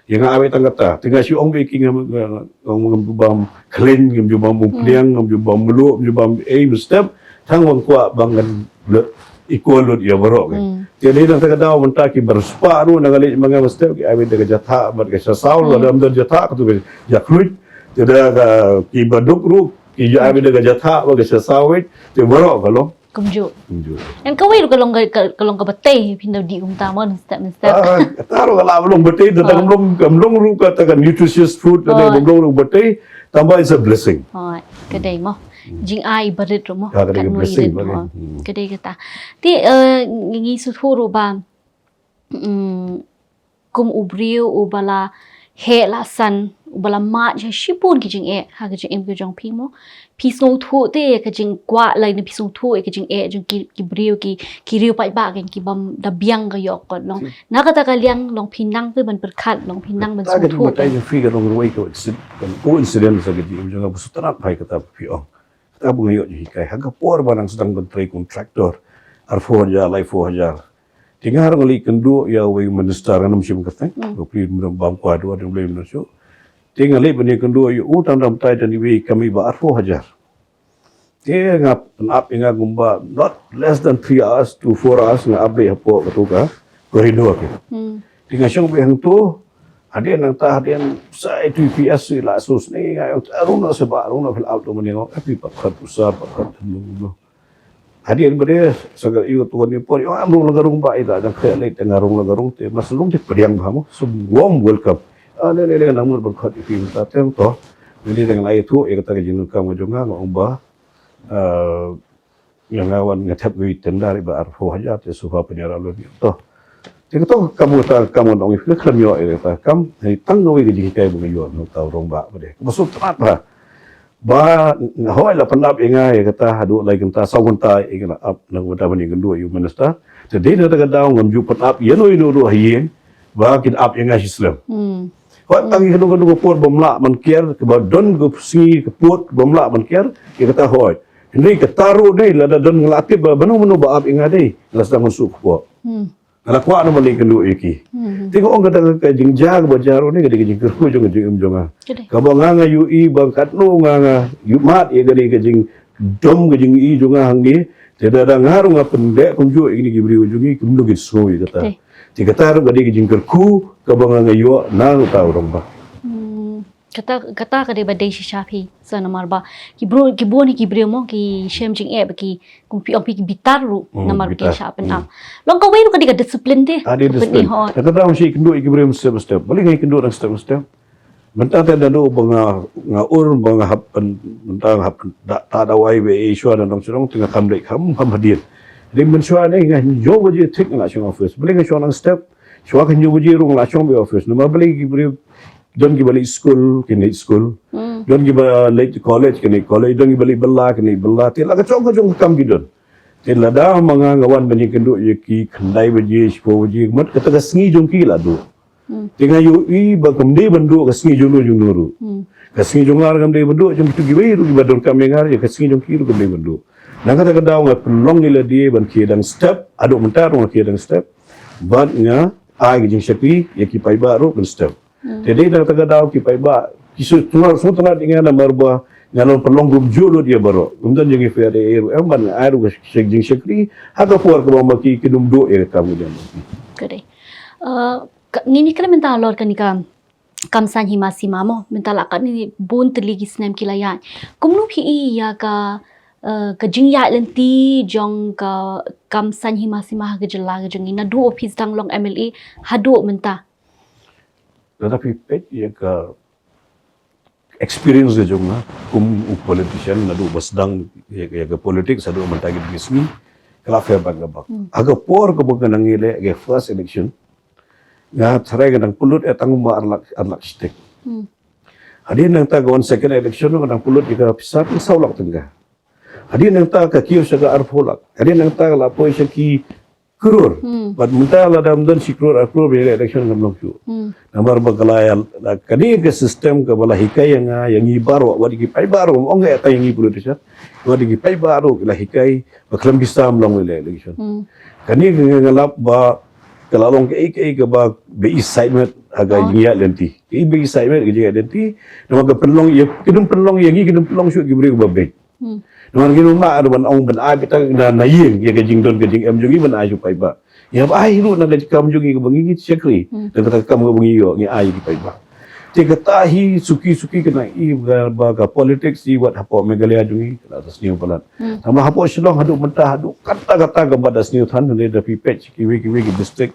Ïa nga ai beit tang kata, te nga shu ong beit ki, ngam, ngam, ngam ju bam khlaiñ, ngam ju bam umphniang, ngam ju bam mluh, ngam ju bam ei mynstep, tang ba nga kwah ba ngan leh equal lut ïa baroh ki. Te dei na kata ka daw mynta kiba riewspah ruh na nga leit ma nga mynstep ki ai beit da ka jathah bad ka sha saw, lada ym don jathah ka tu ka jakhluit. Te da ka kiba duk ruh ki ai beit da ka jathah bad ka sha saw beit, te baroh ka long kumjuh. Kumjuh. Ngan kawei ruh ka long ka, ka, ka long kaba tei, phin da dih kumta mo, mynstep mynstep. Ah, kata ruh ka la long ba tei, da ka long, ka long ruh kata ka nutritious food, da ka long ruh ba tei, tang ba it's a blessing. Hooid, ka dei mo. Jingai barit ruh mo. Ka dei ka blessing mo. Ka dei kata. Te, eh, ngi sngewthuh ruh ba, mm, kum u briew uba la heh la san, uba la mad ïa shibun ki jingeh ha ka jingim ka jong phi mo. Phi sngewthuh te ïa ka jingkwah lane phi sngewthuh ïa ka jingeh jong ki, ki briew ki, ki riew paidbah ki, ki bym da biang ka ïoh kot long. Na kata ka liang long phi nang te ban pyrkhat, long phi nang ban sngewthuh. Kata ka jingbatai jong phi ka long ruh ka coincidence, ka coincidence ha ka jingim jong nga, ba sngewtynnat bha ïa kata ba phi ong. Kata ba nga ïoh jinghikai ha ka por ba nang sdang ban trei contractor, arphew hajar, laiphew hajar. Te nga ruh nga leit kynduh ïa uwei u minister, ngam shym kyrteng, bapli mynta bam kwah dua dei u Blei mynta shuh. Te nga leit ban ïakynduh ïa u tang da mynta i don iwei i kam iba arphew hajar. Te nga pynap ïa nga kumba not less than three hours to four hours nga ap beit hapoh katu ka corridor te. Te nga shong beit hangtu, hadien nangta hadien sa itu i P S i la sus ne nga ong, "Rung noh seh bah, rung noh, phi la ap to mane ngo, eh, phi pat khot u sir, pat khot." Hadien ba dei sa ka ïoh tuan ïa por, ïoh, "Em rung la ka rung bah, ïa da dang khreh leit te nga rung la ka rung te, mas rung te pdiang bha mo, some warm welcome." Ah, le le le, nang mut ban khot ïa phi mynta te to. Ngi dang la ïathuh ïa kata ka jingdonkam ka jong nga, nga ong ba, eh, ïa nga wan nga thep ïa i tender iba arphew hajar te shuwa pynïarap lut ïa to. Te kato kam, kata kam nga ong ïa phi, khlem ïoh ïa kata kam, hynrei tang kawei ka jinghikai ba nga ïoh na uta u rangbah ba dei. Ba sngewtynnat bha. Ba nga hoi la pynap ïa nga ïa kata haduh lai kynta saw kynta ïa nga la ap na kata ban ïakynduh ïa u minister. Te dei na kata ka daw ngam ju pynap ïa no ïa no ruh ha ïing ba kin ap ïa nga shi slem. Hmm. Hoi tang ïa kano kano ka por bym lah ban kiar kaba don ka sngi ka por bym lah ban kiar ïa kata hoi. Hynrei kata ruh dei lada don nga la tip ba mano mano ba ap ïa nga dei nga la sdang ban suk kpoh. Hmm. Nga la kwah na ban ïakynduh ïa ki. Hmm. Te nga ong kata ka jingjia kaba jia ruh ne ka dei ka jingkyrkhu jong ka jingim jong nga. Ka dei. Kaba nga nga ïohi ba katno nga nga ïohmad ïa ka dei ka jingdom ka jingi jong nga hangne. Te da da nga ruh nga pyndep kumjuh ïa kine ki briew jong ngi kumno kin sngew ïa kata. Te. Te kata ruh ka dei ka jingkyrkhu kaba nga nga ïoh na uta u rangbah. Hmm. Kata kata ka dei ba dei shisha phi sa namar ba ki bru ki bun hi ki briew mo ki shem jingeh ba ki kum phi ong phi ki bitar ruh. Hmm, namar ba ki bitar. Shah pynap. Hmm. Long kawei ruh ka dei ka discipline te. Ah, dei ka discipline. Pynihot. Kata dang shi kynduh ki briew step by step. Balei nga kynduh dang step by step. Mynta te naduh ba nga nga ur ba nga hap pyn mynta nga hap da ta dawai ba i shwa na nong shnong te nga kam dei kam kam hadien. Dei mynshuwa ne nga hynñiew baje thik nga la shong office. Balei nga shong nang step. Shwa ka hynñiew baje ruh nga la shong ba office. Namar balei ki briew don kiba leit skul kin leit skul. Hmm. Don kiba leit college kin leit college. Don kiba leit bylla kin leit bylla. Te la ka jong ka jong ka kam ki don. Te lada ma nga nga wan ban ïakynduh ïa ki khyndai baje shiphew baje mat kata ka sngi jong ki la duh. Hmm. Te nga ïohi ba kam dei ban duh ka sngi jong no jong no ruh. Hmm. Ka sngi jong nga kam dei ban duh jong kitu kiwei ruh kiba donkam ïa nga ruh ka sngi jong ki ruh kam dei ban duh. Na kata ka daw nga pynlong ïa lade ban khie dang step haduh mynta ruh nga khie dang step. Bad nga ai ka jingshakri ïa ki paidbah ruh ban step. Hmm. Te dei na kata ka daw ki paidbah ki sngewtynnat sngewtynnat ïa nga namar ba nga long pynlong kumjuh lut ïa baroh. Kumta jong ki F A R A ruh em ban nga ai ruh ka jingshakri ha ka por kaba ma ki kin ym duh ïa ka kam ka jam. Ka dei. Uh, ka, ngin ïakren mynta halor kane ka kam saiñ hima sima mo mynta la katne bun tylli ki snem ki la ïaid. Kumno phi i ïa ka, eh, ka jingïaid lynti jong ka kam saiñ hima sima ha ka jylla ka jong ngi naduh phi sdang long M L A haduh mynta? Lada phi peit ïa ka experience ka jong nga kum u politician naduh ba sdang ïa, ïa ka politics haduh mynta ki sngi ka la fair bang ka bang. Hmm. Ha ka por kaba nga nang ïaleh ka first election nga tharai nga dang pynlut ïa tang ba ar lak, ar lak shiteng. Hmm. Hadien nangta ka wan second election nga dang pynlut ïa ka pisa tang saw lak tyngka. Hadien nangta ka kiew sha ka arphew lak. Hadien nangta ka la poi sha ki klur. Hmm. Bad mynta lada ym don shi klur ar klur ba ïaleh election ngam long shuh. Hmm. Namar ba ka la ïa, la, kane ka system kaba la hikai ïa nga, ïa ngi baroh, wat ïa ki paidbah ruh, ym ong ïa tang ïa ngi politician, wat ïa ki paidbah ruh, ki la hikai, ba khlem pisa ym long ïaleh election. Hmm. Kane ka nga lap ba ka la long kaei kaei kaba, ba excitement ha ka jingïaid lynti. Kaei ba excitement ka jingïaid lynti. Namar ka pynlong ïa, ka dang pynlong ïa ngi, ka dang pynlong shuh ki briew ba beit. Hmm. Namar ngi ruh ma ruh ban ong ban ai beit na, na ïing ïa ka jingdon ka jingem jong ngi ban ai shuh paidbah. Ïa ba ai ruh na ka kam jong ngi kaba ngi ngi shakri. Hmm. Da kata ka kam kaba ngi ïoh ngi ai ki paidbah. Te kata hi suki suki kane i ba, ba ka politics i wat hapoh Meghalaya jong ngi ka la sniew palat. Hmm. Tang ba hapoh Shillong haduh mynta haduh kata kata kaba da sniew than ne da phi peit kiwei kiwei ki district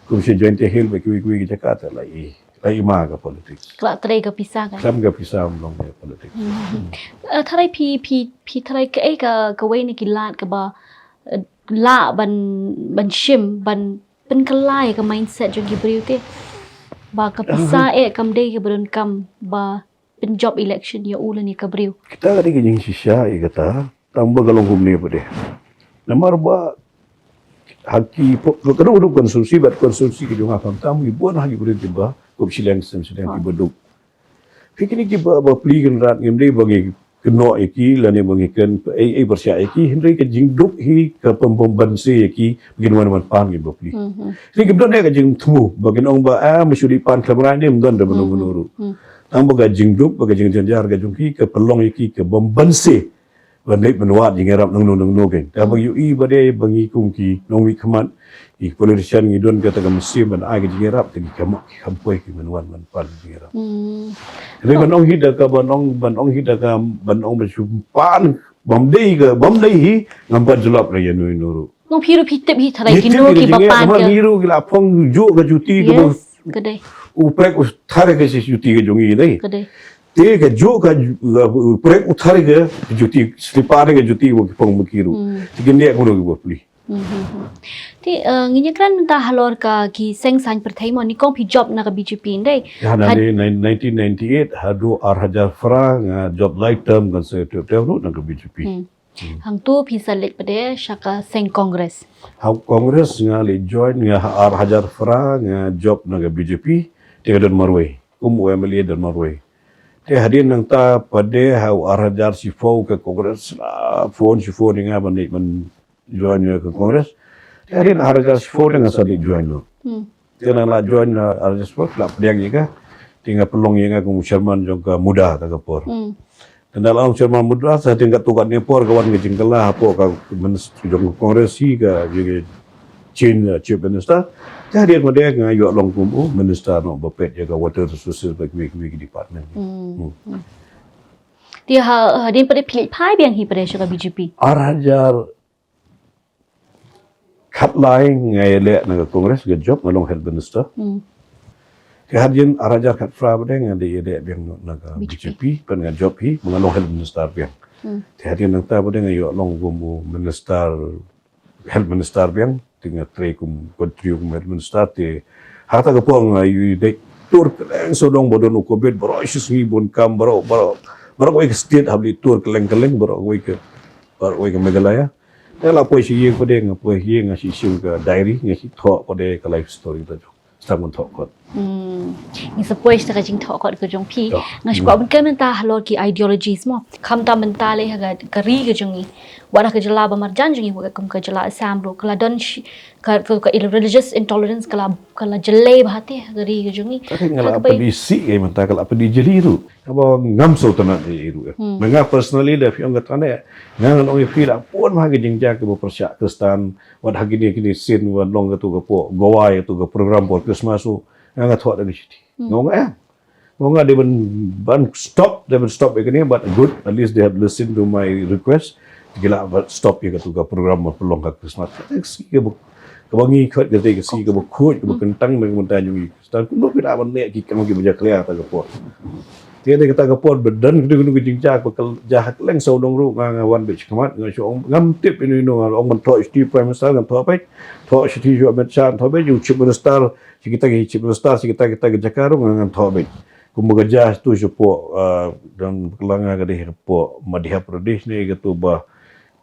kum shi Jaintia Hills ba kiwei kiwei ki jaka te la i. Ai ma ka politics. Ka la trei ka pisa ka. Khlem ka pisa ym long ka politics. Hmm. Eh, tharai phi, phi, phi tharai kaei ka, kawei na ki lad kaba, eh, lah ban, ban shim, ban pynkylla ïa ka mindset jong ki briew te. Ba ka pisa eh kam dei kaba donkam ba pynjop election ïa u lane ka briew. Kita ka dei ka jingshisha ïa kata. Tang ba ka long kumne pat de. Namar ba ha ki po-, ka dei ka dei constituency bad constituency ka jong nga khamtam ngi bun ha ki briew kiba kup shiliang sem shiliang kiba duk. Phi kine kiba, ba plie kynrad ngim dei ba ngi kynnoh ïa ki lane ba ngi kren ei ei pyrshah ïa ki hynrei ka jingduk hi ka pynbymbanse ïa ki ba kin wan ban pan kiba plie. Mhm. Hynrei kim don ïa ka jingthmu ba kin ong ba ah ma shu dei pan khlem rai ne ym don da mano mano ruh. Mhm. Tang ba ka jingduk ba ka jingjynjar ka jong ki ka pynlong ïa ki ka bymbanse. Ban leit ban wad jingïarap nangno nangno kein. Te ba ïohi ba dei ba ngi kum ki nongmihkhmat ki politician ngi don kata ka mynsiem ban ai ka jingïarap te ki kam ki kham poi ki ban wan ban pan jingïarap. Hmm. Te ban ong hi da ka ban ong ban ong hi da ka ban ong ban shu pan bym dei ka bym dei hi ngam pat jubab ïa no ïa no ruh. Nong phi ruh phi tip hi tharai kino kiba pan ka. Ngi ruh ki la phong juh ka juti ka. Yes, ka dei. U prek u thar ka juti ka jong ngi dei. Ka dei. Te ka juh ka, ka prek u thar ka juti, slipar ka juti ba ki phong ba ki ruh. Hmm. Te ki neh kumno kiba plie. Te, eh, ngin ïakren mynta halor ka ki seng saiñ pyrthei mo, nyngkong phi jop na ka B J P, ndei? Ha, na nineteen ninety-eight haduh ar hajar phra nga jop lai term kan sa tu tu na ka B J P. Hangtu phi sa leit pat sha ka seng Congress. Ha Congress nga leit join nga ha ar hajar phra nga jop na ka B J P, te ka don marwei. Kum u M L A don marwei. Te hadien nangta pat ha u ar hajar shiphew ka Congress la phone shiphew ïa nga ban leit ban join ïa ka Congress. Te hadien ar hajar shiphew te nga sa leit join noh. Te nga la join na ar hajar shiphew la pdiang ïa ka. Te nga pynlong ïa nga kum chairman jong ka MUDA ta ka por. Te nga la long chairman MUDA sa hadien katto katne por ka wan ka jingkylla hapoh ka minister jong ka Congress hi ka jong ka Chin, uh, Chief Minister. Te hadien pat nga ïoh long kum u minister noh ba peit ïa ka water resources bad kine kine ki department. Te ha, hadien pat phi leit phai biang hi pat sha ka B J P. Ar hajar khatlai nga ïaleh na ka Congress, nga jop, nga long health minister. Te hadien ar hajar khatphra pat nga dei ïaleh biang na ka B J P. B J P, pat nga jop hi ba nga long health minister biang. Te hadien nangta pat nga ïoh long kum u minister, health minister biang, te nga trei kum, continue kum health minister. Te hata ka por nga ïohi dei tur kylleng sawdong ba don u covid, baroh shi sngi bun kam, baroh, baroh, baroh kawei ka state hap leit tur kylleng kylleng, baroh kawei ka, baroh kawei ka Meghalaya. Te la poi sha ïing pat nga poi ïing nga shu shim ka diary, nga shu thoh pat ka life story ta jong. Sa ngan thoh kot. Ngi sa poi sha ka jingthoh kot ka jong phi. Nga shu kwah ban kren mynta halor ki ideologies mo. Khamtam mynta lei ha ka, ka ri ka jong ngi. Wat ha ka jylla ba marjan jong ngi, wat kum ka jylla Assam ruh ka la don shi, ka, ka, ka religious intolerance ka la, ka la jyllei bha te ha ka ri ka jong ngi. Ka nga la pyndonkam ïa mynta ka la pyndonkam jyllei ruh. Kaba ngam sngewtynnat ïa i ruh. Ma nga personally da phi ong kata ne, nga ngan ong ïa phi la bun bha ki jingjia kiba pyrshah Khristan, wat ha kine kine sien, wat long katu ka pok Goa ïa katu ka program por Christmas u, nga nga thoh da ka shithi. Nga ong em. Nga ong nga dei ban, ban stop, dei ban stop ïa kine, but good, at least they have listened to my request. Ki la ban stop ïa katu ka program por pynlong ka Christmas. Ka sngi kaba, kaba ngi khot ka dei ka sngi kaba khuid, kaba kyntang na ka bynta jong ngi. Khristan kumno phi lah ban leh ki kam kiba jakhlia ta ka por. Te dei kata ka por ba don kino kino ki jingjia ba ka la jia ha kylleng sawdong ruh nga nga wan beit shakhmat nga shu ong ngam tip ino ino nga ong ban thoh shithi Prime Minister ngan thoh beit, thoh shithi sha Amit Shah ngan thoh beit, u Chief Minister sha kita ki Chief Minister sha kita kita ki jaka ruh nga ngan thoh beit. Kumba ka jia tu shapoh, ah, don ba ka la nga ka dei hapoh Madhya Pradesh ne katu ba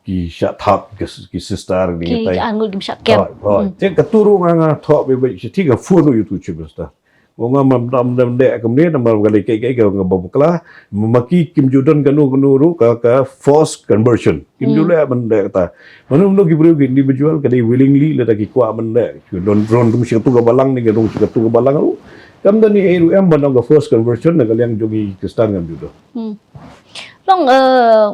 ki shah thap ki, ki sister ni ki tai. Angul kim shah kep. Te katu ruh nga nga thoh beit beit shithi nga phone ruh ïa u Chief Minister. Nga ngam dam dam dei kumne namar ka lei kai kai ka nga ba bakla ma ki kim ju don kano kano ruh ka, ka forced conversion. Kim ju leh ban dei kata. Mano mano ki briew ki individual ka dei willingly lada ki kwah ban dei. Ki don ron dum shi katu ka balang ne ki don shi katu ka balang ruh. Kam don ei ruh em ban ong ka forced conversion na ka liang jong ki Khristan kam ju don. Long, eh,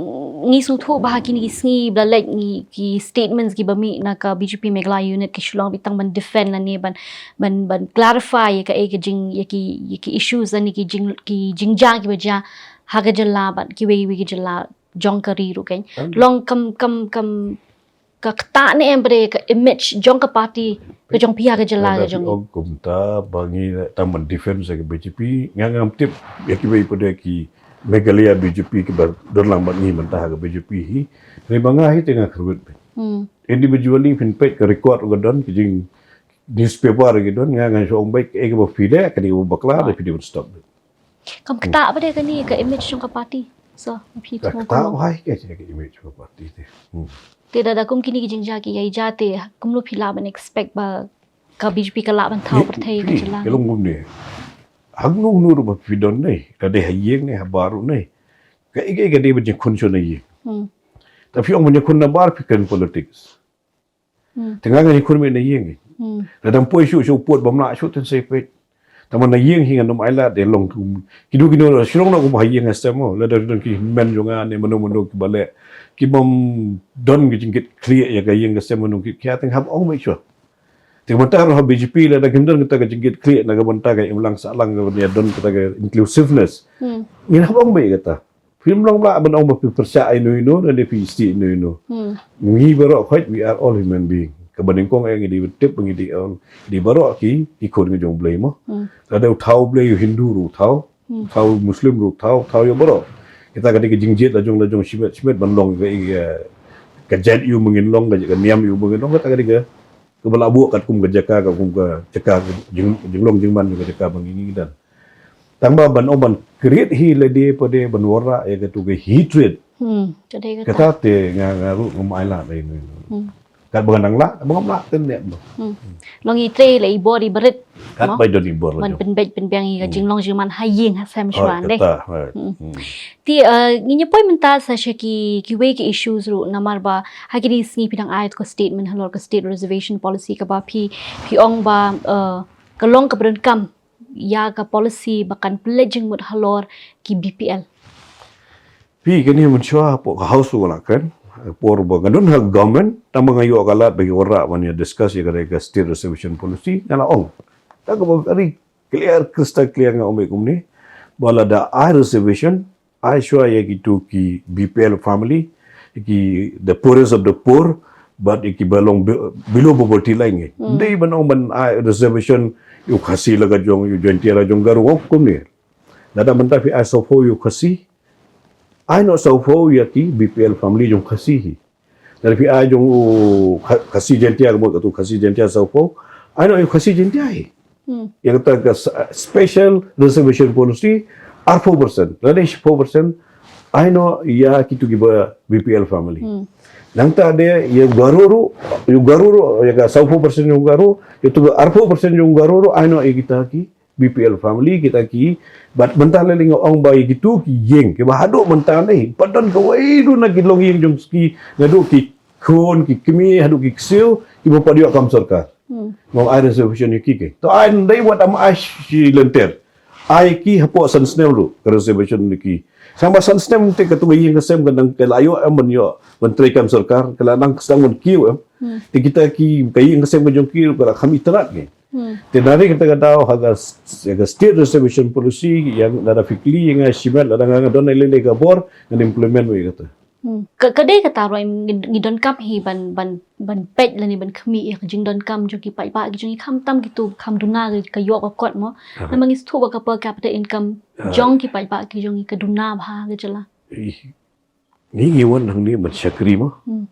ngi sngewthuh ba ha kine ki sngi ba la leit ngi ki statements kiba mih na ka B J P Meghalaya unit ki shu long beit tang ban defend lane ban, ban, ban clarify ïa kaei ka jing, ïa ki, ïa ki issues lane ki jing, ki jingjia kiba jia ha ka jylla bad kiwei kiwei ki jylla jong ka ri ruh kein. Long kam, kam, kam ka ktah ne em pat ka image jong ka party ka jong phi ha ka jylla ka jong ngi. Ong kumta ba ngi tang ban defend sa ka B J P, nga ngam tip ïa kiwei pat ki Meghalaya B J P kiba don lang bad ngi mynta ha ka B J P hi. Hynrei ba nga hi te nga kyrwit beit. Individually phin peit ka record ka don ki jing newspaper ki don nga nga shu ong beit kaei kaba phi leh kane kaba bakla da phi dei ban stop beit. Kam ktah pat kane ka image jong ka party. So phi, ka ktah bha ka image jong ka party te. Te da da kum kine ki jingjia ki ïai jia te kumno phi lah ban expect ba ka B J P ka lah ban thaw pyrthei ka jylla. Ka long kumne. Hangno hangno ruh ba phi don ne, ka dei ha ïing ne ha bar ruh ne, kaei kaei ka dei ban jingkhun shuh na ïing. Ta phi ong ban jingkhun na bar phi kren politics. Te nga nga ïakhun mih na ïing. Lada ym poi shuh sha u pud bym lah shuh te sa peit. Tangba na ïing hi ngan ym ailad, dei long kum kino kino ruh shu long noh kum ha ïing ha sem mo. Lada don ki hynmen jong nga ne mano mano kiba leh, ki bym don ki jingkit khlieh ïa ka ïing ka sem mano ki khia, te nga hap ong beit shuh. Te ka bynta ruh ha B J P lada kim don kata ka jingkit khlieh na ka bynta ka imlang sahlang kaba ïa don kata ka inclusiveness, ngin hap ong beit kata. Phim long lah ban ong ba phi pyrshah ïano ïano lane phi isih ïano ïano. Ngi baroh khoit we are all human being. Kaba nyngkong eh ngi dei ban tip ba ngi dei all, dei baroh ki, ki khun ka jong U Blei mo. Lada u thaw U Blei, u Hindu ruh u thaw, u thaw Muslim ruh u thaw, u thaw ïa baroh. Kita ka dei ka jingjied la jong la jong shimet shimet ban long ka, eh, ka jait ïa u ba ngin long, ka, ka niam ïa u ba ngin long, kata ka dei ka, kaba la buh katkum ka jaka, katkum ka jaka, ka jing, jinglong jingman jong ka jaka ba ngi, ngi don. Tang ba ban ong ban create hi lade pat de ban wanrah ïa katu ka hatred. Hmm, ka dei kata. Kata te nga, nga ruh ngam ai lad ïa ino ino. Hmm. Kat ba nga nang lah, ba ngam lah te ne ba. Hmm. Long i trei la i bor i barit. Kat ba i don i bor la jong. Ban pynbeit pynbiang ïa ka jinglong jingman ha ïing ha sem shuwa de. Kata, right. Hmm. Te, uh, ngin ïa poi mynta sa sha ki, kiwei ki issues ruh namar ba ha kine ki sngi phi dang ai ka statement halor ka state reservation policy kaba phi, phi ong ba, uh, ka long kaba donkam ïa ka policy ba kan pynleit jingmut halor ki B P L. Phi, kane mynshuwa hapoh ka House ruh la kren, por ba nga don ha government, tang ba nga ïoh ka lad ba ki wanrah ban ïa discuss ïa ka, ka state reservation policy, nga la ong. Tang kaba very clear, crystal clear nga ong kumne, ba lada ai reservation, ai shuwa ïa kitu ki B P L family, ki the poorest of the poor, bad ïa kiba long be-, below poverty line ngi. Hmm. Dei ban ong ban ai reservation, ïa u Khasi la ka jong, ïa u Jaintia la jong, Garo, ong kumne. Lada mynta phi ai sawphew ïa u Khasi, ai noh sawphew ïa ki B P L family jong Khasi hi. Lada phi ai jong u Kha-, Khasi Jaintia, ka mut katu Khasi Jaintia sawphew, ai noh ïa u Khasi Jaintia hi. Hmm. Ïa kata ka s-, special reservation policy, arphew percent. Lada shiphew percent, ai noh ïa kitu kiba B P L family. Hmm. Nangta de, ïa u Garo ruh, ïa u Garo ruh, ïa ka sawphew percent jong u Garo, ïa tu ka arphew percent jong u Garo ruh, ai noh ïa kita ki B P L family kita ki, bad mynta lei nga ong ba ïa kitu ki ïing, kiba haduh mynta ne, pat don kawei ruh na ki longïing jong ki, naduh ki khun, ki kmie, haduh ki ksiew, kiba pat ïoh kam sorkar. Hmm. Nga ong ai reservation ïa ki ki. To ai ndai wat am ai shi lynter. Ai ki hapoh san snem ruh, ka reservation ïa ki. Tang ba san snem te katu ka ïing ka sem ka nang ka la ïoh em ban ïoh, ban trei kam sorkar, ka la nang sdang ban kiew em. Hmm. Te kita ki, ka ïing ka sem ka jong ki ruh, ka la kham itynnad ki. Hmm. Te nari kata ka daw ha ka s-, ha ka state reservation policy, ïa lada phi kylli ïa nga shimet, lada nga, nga don lei lei ka bor, ngan implement ïa kata. Hmm. Ka, ka dei kata ruh ngi, ngi donkam hi ban, ban, ban peit lane ban khmih ïa ka jingdonkam jong ki paidbah ki jong ngi, khamtam kitu kham duna ka, ka ïoh ka kot mo. Aha. Namar ngi sngewthuh ba ka per capita income, aha, jong ki paidbah ki jong ngi ka duna bha ka jylla. Ih, ngi, ngi wan hangne ban shakri mo. Hmm.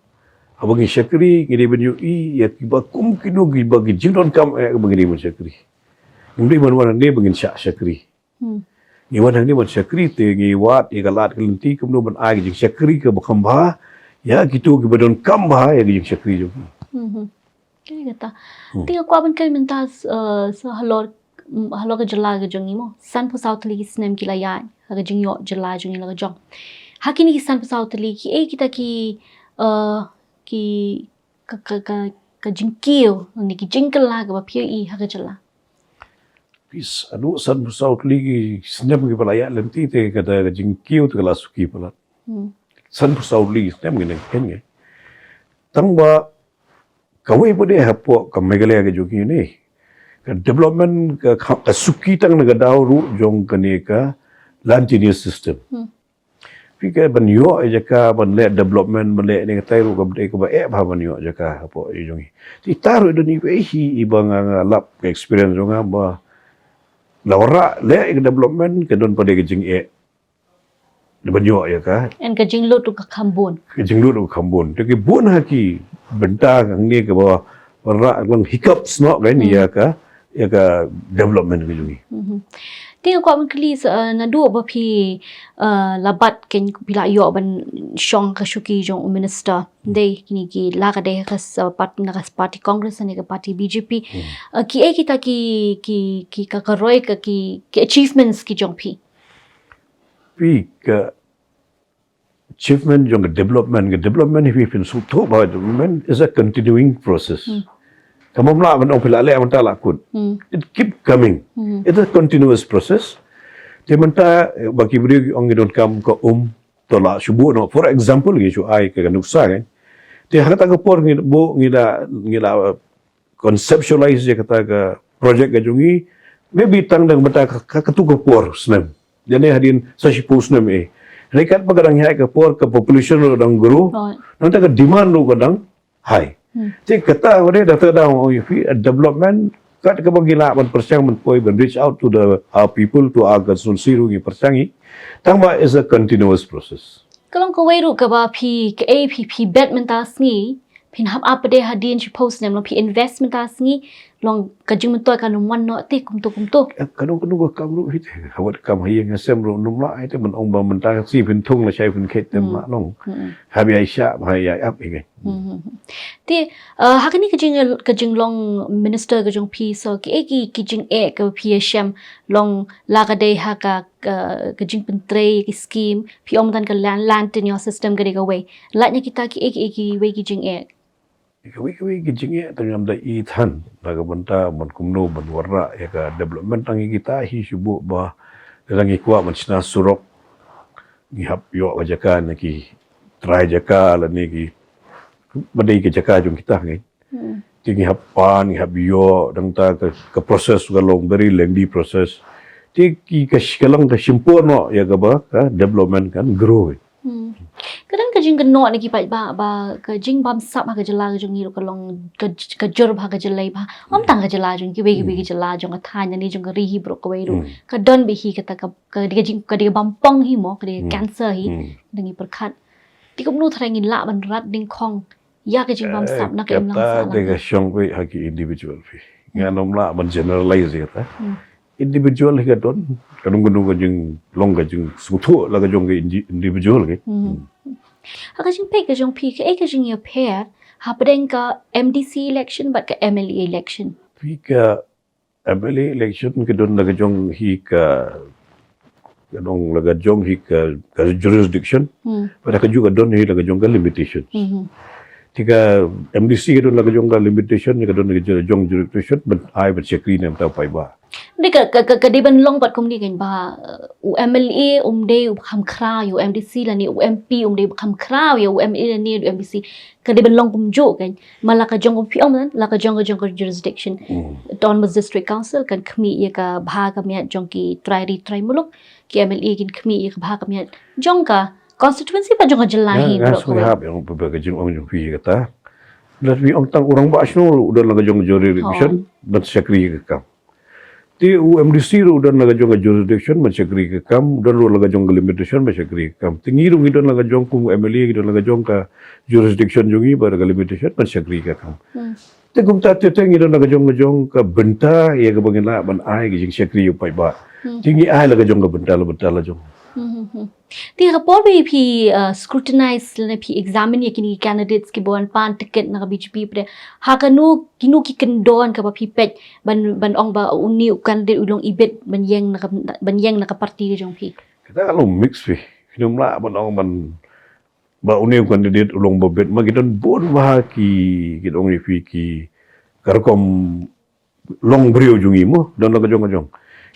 Haba ngi shakri, ngi dei ban ïohi ïa kiba kum kino kiba ki jingdonkam eh ba ngi dei ban shakri. Ngim dei ban wan hangne ba ngin shah shakri. Hmm. Ngi wan hangne ban shakri te ngi wad ïa ka lad ka lynti kumno ban ai ka jingshakri kaba kham bha ïa kito kiba donkam bha ïa ka jingshakri jong ki. Hmm. Ka dei kata. Hmm. Te nga kwah ban kylli mynta, eh, sa halor, mm, halor ka jylla ka jong ngi mo. Sanphew saw tylli ki snem ki la ïaid ha ka jingïoh jylla jong ngi la ka jong. Ha kine ki sanphew saw tylli kiei kita ki, eh, ki ka, ka, ka, ka jingkiew ne ki jingkylla kaba phi ïohi ha ka jylla? Phi, haduh sanphew saw tylli ki snem kiba la ïaid lynti te kata ka jingkiew te ka la suki palat. Hmm. Sanphew saw tylli ki snem ngi nang khein ngi. Tang ba kawei pat de hapoh ka Meghalaya ka jong ngi ne, ka development ka, ka, ka suki tang na ka daw ruh jong kane ka land tenure system. Hmm. Phi, ka ban ïoh ïa jaka ban leh development, ban leh ne katai ruh kaba dei kaba eh bha ban ïoh jaka hapoh ïa jong ngi. Te ita ruh don iwei hi iba nga, nga lap ka experience jong nga ba la wanrah leh ïa ka development ka don pat de ka jingeh. Ban ïoh ïa ka. And ka jinglut ruh ka kham bun. Ka jinglut ruh ka kham bun. Te ki bun ha ki bynta hangne kaba wanrah long hiccups noh kan, hmm, ïa ka, ïa ka development ka jong ngi. Mhm. Te nga kwah ban kylli sa, eh, naduh ba phi, eh, la bat kein phi la ïoh ban shong ka shuki jong u minister. Hmm. Dei kine ki la ka dei ka sa part, na ka party Congress ne ka party B J P. Hmm. Eh, kiei kita ki, ki, ki ka, ka roi ka ki, ki achievements ki jong phi? Phi, ka achievement jong ka development, ka development hi phin sngewthuh ba development is a continuing process. Hmm. Kam lah ban ong phi la leh mynta la kut. Hmm. It keep coming. Hmm. It's a continuous process. Te mynta, eh, ba ki briew ki ong ngi donkam ka um, to la shu buh noh. For example, ngi shu ai ka, ka nuksa kan. Te ha kata ka por ngi buh, ngi la, ngi la conceptualize ïa kata ka project ka jong ngi, maybe tang dang mynta ka, ka, katu ka por snem. Lane hadien sa shiphew snem eh. Hynrei katba ka dang ïaid ka por ka population ruh dang grow. Right. Nangta ka demand ruh ka dang high. Hmm. Te kata ka dei da, da, da, ïa phi, development, kat kaba ngi lah ban pyrshang ban poi ban reach out to the, our people, to our constituency ruh ngi pyrshang hi. Tang ba is a continuous process. Ka long kawei ruh kaba phi, kaei phi, phi bet mynta sngi, phin hap ap de hadien shiphew snem, long phi invest mynta sngi, long ka jingmyntoi kan ym wan noh te kumto kumto. Eh, kano kano ka kam ruh hi te, ha wat kam ha ïing ha sem ruh ym lah hi te, ban ong ba mynta sngi phin thung lashai phin khet te ym lah long. Hmm. Hap ïai shah, hap ïai ap hi. Hmm. Te, uh, ha kane ka jing, ka jinglong minister ka jong phi, so kaei ki, ki jingeh kaba phi ïashem, long la ka dei ha ka, ka, ka jingpyntrei ki scheme, phi ong tang ka land, land tenure system ka dei kawei. Lait na kita kiei kiei kiwei ki jingeh? Kawei kawei ki jingeh tang ngam da i than na ka bynta ban kumno ban wanrah ïa ka development tang ïa kita hi shu buh ba lada ngi kwah ban shna surok, ngi hap ïoh ka jaka na ki trai jaka lane ki ba dei ka jaka jong kita ngi. Hmm. Te ngi hap pan, ngi hap ïoh, dang ta ka, ka process ka long very lengthy process. Te ki ka sh-, ka long ka shim por noh ïa kaba ka development kan grow. Hmm. Ka dang ka jingkynnoh na ki paidbah ba ka jingbamsap ha ka jylla ka jong ngi ruh ka long ka j-, ka jur bha ka jyllei bha. Ym tang ka jylla jong ngi, kiwei kiwei ki jylla jong ka thaiñ ne jong ka ri hi baroh kawei ruh. Hmm. Ka don bha hi kata ka, ka dei ka jing, ka dei ka bampong hi mo, ka dei ka cancer hi. Hmm. Dang ngi pyrkhat. Te kumno tharai ngin lah ban rat dyngkhong ïa ka jingbamsap na ka imlang sah. Kata dei ka shong phi ha ki individual phi. Ngan ym lah ban generalize ïa kata. Hmm. Individual hi ka don, ka don, ka don ka jinglong ka jingsngewthuh la ka jong ka indi-, individual ki. Hmm. Ha ka jingpeit ka jong phi, kaei ka jingïapher hapdeng ka M D C election bad ka M L A election? Phi, ka M L A election ka don la ka jong hi ka, ka don la ka jong hi ka, ka jurisdiction. Hmm. Bad ha kajuh ka don hi la ka jong ka limitation. Hmm. Te ka M D C ka don la ka jong ka limitation, ka don la ka jong jurisdiction, ban ai ban shakri ne em tau paidbah. Dei ka, ka, ka, ka dei ban long pat kumne kan ba, uh, u M L A um dei u kham khraw ïa u M D C lane u M P um dei u kham khraw ïa u M L A lane u M D C. Ka dei ban long kumjuh kan. Ma la ka jong ka phi ong, la ka jong ka jong ka jurisdiction. Hmm. Autonomous District Council kan khmih ïa ka bha ka miat jong ki trai ri trai muluk, ki M L A kin khmih ïa ka bha ka miat jong ka constituency bad jong ka jylla hi. Nga, nga sngewhap ïa ka jingong jong phi kata. Lada phi ong tang u rangbah shnong ruh u don la ka jong ka jurisdiction ban shakri ka kam. Te u M D C ruh u don la ka jong ka jurisdiction ban shakri ka kam, u don ruh la ka jong ka limitation ban shakri ka kam. Te ngi ruh ngi don la ka jong, kum M L A ngi don la ka jong ka jurisdiction jong ngi bad ka limitation ban shakri ka kam. Hmm. Te kumta te, te ngi don la ka jong, ka jong ka bynta ïa kaba ngin lah ban ai ka jingshakri ïa u paidbah. Hmm. Te ngi ai la ka jong ka bynta, la bynta la jong. Hmm, hmm, hmm. Te ha ka por ba phi, uh, scrutinize lane phi examine ïa kine ki candidates kiba wan pan ticket na ka B J P pat, ha kano, kino ki kyndon kaba phi peit ban, ban ong ba une u candidate u long ibit ban ïeng na ka, ban ïeng na ka party ka jong phi? Kata ka long mix phi. Phin ym lah ban ong ban ba une u candidate u long ba bit, ma ki don bun bha ki, ki don ïa phi ki, ka rukom long briew jong ngi mo, don la ka jong ka jong.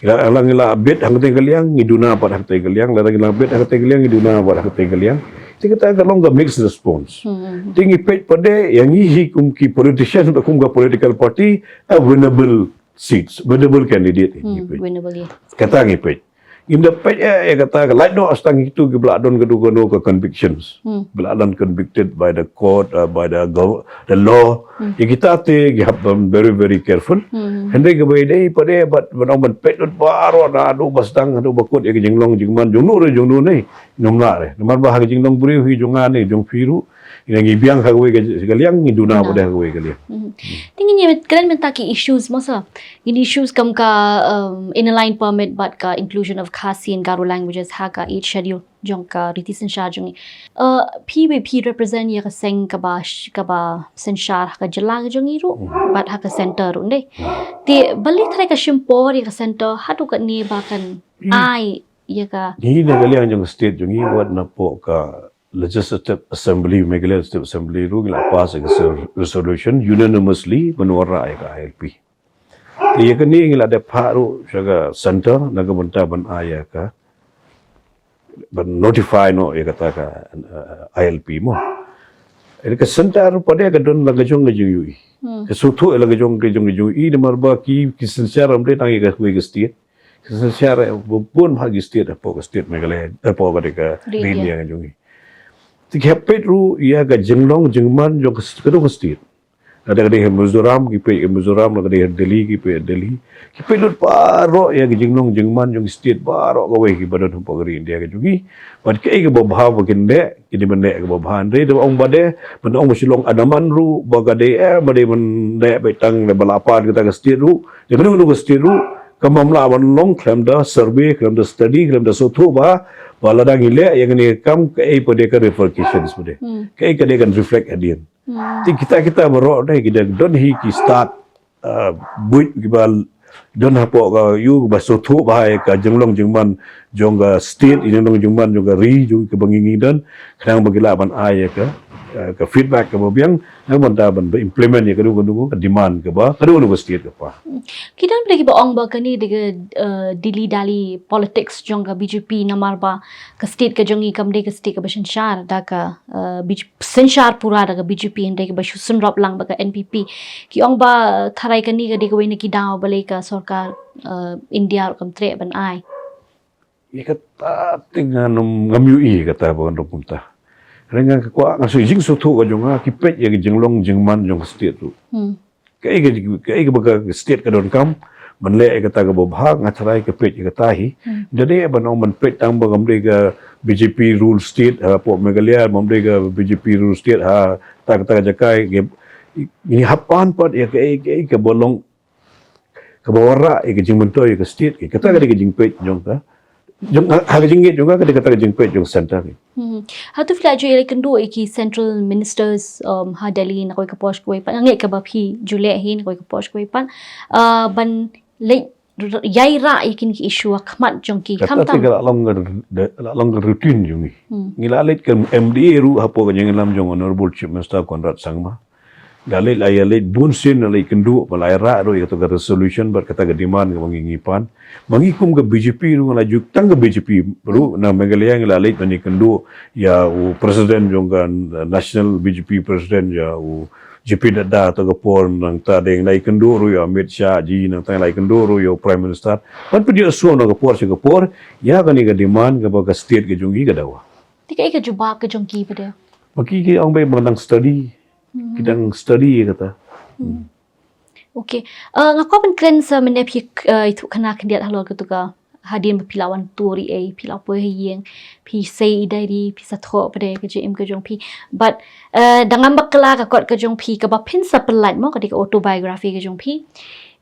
Lada ngi la bit ha katei ka liang, ngi duna pat ha katei ka liang, lada ngi la bit ha katei ka liang, ngi duna pat ha katei ka liang. Te kata ka long ka mixed response. Hmm. Te ngi peit pat de, ïa ngi hi kum ki politician, kum ka political party, a winnable seats, winnable candidate. Hmm, ngi peit. Winnable, yeah. Kata ngi peit. Ngim da peit, eh, eh, kata ka lait noh, tang itu kiba la don ka, kano ka convictions. Hmm. Ba la don convicted by the court, uh, by the gov-, the law. Hmm. Ïa kita te ki hap ban very, very careful. Hmm. Hynrei kaba ïadei pat de, bad ban ong ban peit lut baroh naduh ba sdang haduh ba kut ïa ka jinglong jingman jong no re jong no ne. Ngim lah re. Namar ba ha ka jinglong briew hi jong nga ne jong phi ruh. Ïa ngi biang ha kawei ka, ka liang, ngi duna pat de ha kawei ka liang. Mhm. Te ngin ïa kren mynta ki issues mo sir. Ngin issues kam ka, um, Inner Line Permit bad ka inclusion of Khasi and Garo languages ha ka Eighth Schedule jong ka riti synshar jong ngi. Uh, phi ba phi represent ïa ka seng kaba sh-, kaba synshar ha ka jylla ka jong ngi ruh, mhm, bad ha ka center ruh ne. Mhm. Te balei tharai ka shim por ïa ka center haduh katne ba kan, i, ai ïa ka. Ngi na ka liang jong ka state jong ngi wat napoh ka Legislative Assembly, Meghalaya Legislative Assembly ruh ngi la pass ïa ka resolution unanimously ban wanrah ïa ka I L P. Te ïa kane ngi la dep phah ruh sha ka center na ka bynta ban ai ïa ka, ban notify noh ïa kata ka, uh, I L P mo. Ïa ka center ruh pat de ka don la ka jong ka jingïohi. Hmm. Ka sngewthuh la ka jong ka jong ka jingïohi namar ba ki, ki synshar ym dei tang ïa kawei ka state. Ka synshar bun bha ki state hapoh ka state Meghalaya, hapoh ka dei ka ri India ka jong ngi. Te ki hap peit ruh ïa ka jinglong jingman jong ka s-, ka dei ka state. Lada ka dei ha Mizoram ki peit ha Mizoram, lada ka dei ha Delhi ki peit ha Delhi. Ki peit lut baroh ïa ki jinglong jingman jong ki state baroh kawei kiba don hapoh ka ri India ka jong ngi. Bad kaei kaba bha ba kin leh, kin ïa ban leh kaba bha. Hynrei da ong ba dei, ban ong ba shu long Andaman ruh, ba ka dei eh, ba dei ban leh beit tang da ba la pan kata ka state ruh. Ïa kano kano ka state ruh, ka mam lah ban long khlem da survey, khlem da study, khlem da sngewthuh ba, ba lada ngi leh ïa kane ka kam kaei pat dei ka repercussions pat dei. Kaei ka dei kan reflect hadien. Te kita kita baroh dei ki dang don hi ki stad, ah, buit kiba don hapoh ka ïu kiba sngewthuh ba ïa ka jinglong jingman jong ka state, jinglong jingman jong ka ri, jong kaba ngi ngi don, khnang ba ki lah ban ai ïa ka, ah, ka feedback kaba biang, khnang ban da ban implement ïa kano kano ka demand kaba kano kano ka state ka pan. Ki don phi kiba ong ba kane dei ka, eh, dilly dally politics jong ka B J P namar ba ka state ka jong ngi kam dei ka state kaba synshar da ka, eh, B J P, synshar pura da ka B J P, hynrei kaba shu synrop lang bad ka N P P. Ki ong ba, eh, tharai kane ka dei kawei na ki daw balei ka sorkar, eh, India ruh kam treh ban ai. Ïa kata te ngam, ngam ïohi kata ba ngan ong kumta. Hynrei nga kwah, nga shu jingsngewthuh ka jong nga, ki peit ïa ka jinglong jingman jong ka state ruh. Kaei ka, kaei kaba ka state ka donkam ban leh ïa kata kaba bha, nga tharai ka peit ïa kata hi. Da dei ban ong ban peit tang ba kam dei ka B J P rule state hapoh Meghalaya, kam dei ka B J P rule state ha kata kata ka jaka, ngi hap pan pat ïa kaei kaei kaba long kaba wanrah ïa ka jingmyntoi ïa ka state, kata ka dei ka jingpeit jong ka. Jong, ha, ha ka jingngeit jong ka, ka dei kata ka jingpeit jong ka center. Hmm. Hato phi la ju ïaleit kynduh ïa ki central ministers, um, ha Delhi na kawei ka por sha kawei pat, nga ngeit kaba phi ju leh hi na kawei ka por sha kawei pat, uh, ban leit r-, ïairah ïa kine ki issue ha khmat jong ki. Kata khamtam te ka la long ka r-, da, la long ka routine jong ngi. Ngi la leit ka M D A ruh hapoh ka jingïalam jong Honorable Chief Minister Conrad Sangma. La leit, la ïaleit bun sien, la leit kynduh, ba la ïarah ruh ïa kata ka resolution bad kata ka demand kaba ngi ngi pan. Ba ngi kum ka B J P ruh, nga la ju tang ka B J P ruh na Meghalaya, ngi la leit ban ïa kynduh ïa u president jong ka national B J P president, ïa u J P Nadda, kata ka por nangta dei ngi la ïa kynduh ruh ïa Amit Shah ji, nangta ngi la ïa kynduh ruh ïa u Prime Minister. Ban pynïoh shuh na ka por sha ka por ïa kane ka demand kaba ka state ka jong ngi ka dawa. Te kaei ka jubab ka jong ki pat de? Ba ki ki ong ba ki dang study. Ki dang study ïa kata. Hmm. Okay. Uh, nga kwah ban kren sa mynne phi, uh, ïathuh khana khyndiat halor katu ka hadien ba phi la wan tur ei, phi la poi ha ïing, phi sei i diary, phi sa thoh pat de ka jingim ka jong phi. But, uh, da ngam bakla ka kot ka jong phi kaba phin sa pyllait mo, ka dei ka autobiography ka jong phi.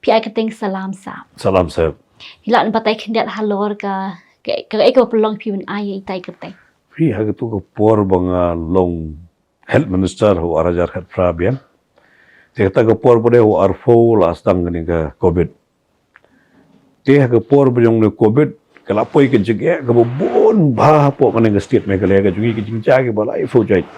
Phi ai kyrteng Salam Sahab. Salam Sahab. Phi lah ban batai khyndiat halor ka, ka, ka, ka, ka pynlong phi ban ai ïa itai kyrteng. Phi ha katu ka por ba nga long Health Minister ha u ar hajar khatphra biang. Te kata ka por pat de ha u arphew la sdang kane ka Covid. Te ha ka por ba jong kane Covid, ka la poi ka jingeh kaba bun bha hapoh kane ka state Meghalaya ka jong ngi, ka jingjia kaba la iphew jait.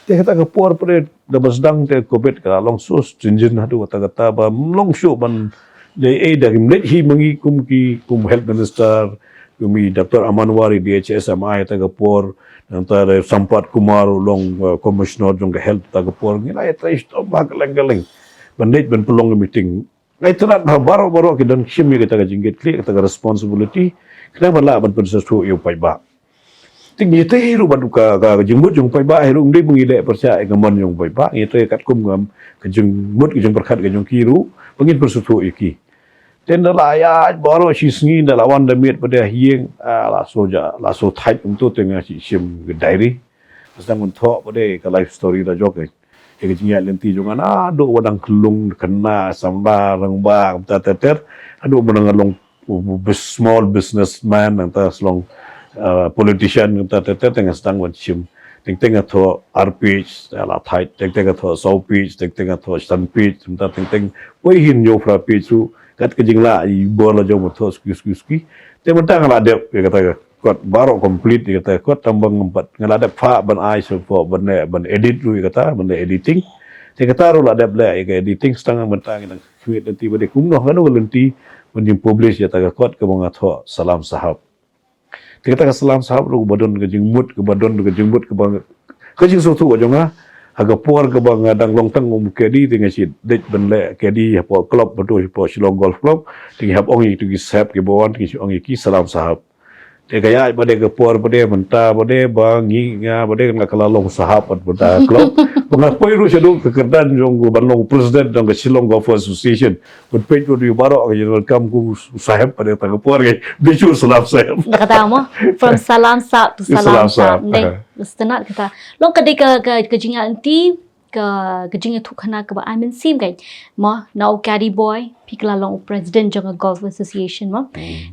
Te kata ka por pat de da ba sdang te Covid ka la long so stringent haduh katta katta ba ym long shuh ban dei ei da kim leit hi ma ngi kum ki, kum Health Minister, kum i Doctor Aman Wari D H S M I ta ka por, nangta da Sampath Kumar u long, uh, Commissioner jong ka Health ta ka por, ngi la ïatrei shitom ha kylleng kylleng ban leit ban pynlong ka meeting. Nga itynnad ba baroh baroh ki don shim ïa kata ka jingkitkhlieh, kata ka responsibility, khnang ban lah ban pynsngewthuh ïa u paidbah. Te ngi ïatrei hi ruh bad ka, ka, ka jingmut jong u paidbah hi ruh, ym dei ba ngi leh pyrshah ïa ka mon jong u paidbah, ngi ïatrei katkum ka, ka jingmut ka jingpyrkhat ka jong ki ruh ba ngin pynsngewthuh ïa ki. Te ynda la ïaid baroh shi sngi, ynda la wan da miet pat de ha ïing, ah, la shu ja, la shu thait kumto, te nga shu shim ka diary. Sdang ban thoh pat de ka life story la jong ka, ïa ka jingïaid lynti jong nga naduh ba dang khyllung khynnah samla rangbah kumta ter ter, haduh ba nga long bus-, small businessman, nangta shu long, uh, politician kumta ter ter, te nga sdang ban shim. Teng teng nga thoh ar page, te la thait, teng teng nga thoh saw page, teng teng nga thoh san page, kumta teng teng poi hi hynñiewphra page ruh, kat ka jinglah i bor la jong ban thoh suki suki suki. Te mynta nga la dep ïa kata ka kot baroh complete ïa kata ka kot, tang ba ngam pat, nga la dep phah ban ai sha pdeng ban, eh, ban edit ruh ïa kata, ban leh editing. Te kata ruh la dep leh ïa ka editing, sdang mynta ngi dang khmih lynti ba dei kumno, kano ka lynti ban jingpublish ïa kata ka kot kaba nga thoh Salam Sahab. Te kata ka Salam Sahab ruh kaba don ka jingmut, kaba don ka jingmut, kaba ka jingsngewthuh ka jong nga, ha ka por kaba nga dang long tang kum u kedi, te nga shu dei ban leh kedi hapoh club, haduh hapoh Shillong Golf Club, te ngi hap ong ïa kitu ki saheb kiba wan, te ngi shu ong ïa ki Salam Sahab. Te ka ïaid ba dei ka por ba dei mynta ba dei ba ngi nga ba dei nga ka la long sahab bad mynta klop. Ba nga poi ruh shaduh ka kyrdan jong u ban long president jong ka Shillong Golf Association. Ban peit ruh ïa baroh ka jingdonkam kum u saheb ba dei ta ka por ngi. Bichu salam saheb. Da kata mo, from salam sahab to salam sahab. Dei, aha. Mesti nak kata. Long ka dei ka, ka, ka jingïaid lynti, ka, ka jingïathuhkhana kaba ai mynsiem kein. Mo, na u Caddy Boy, phi ka la long u president jong ka Golf Association mo.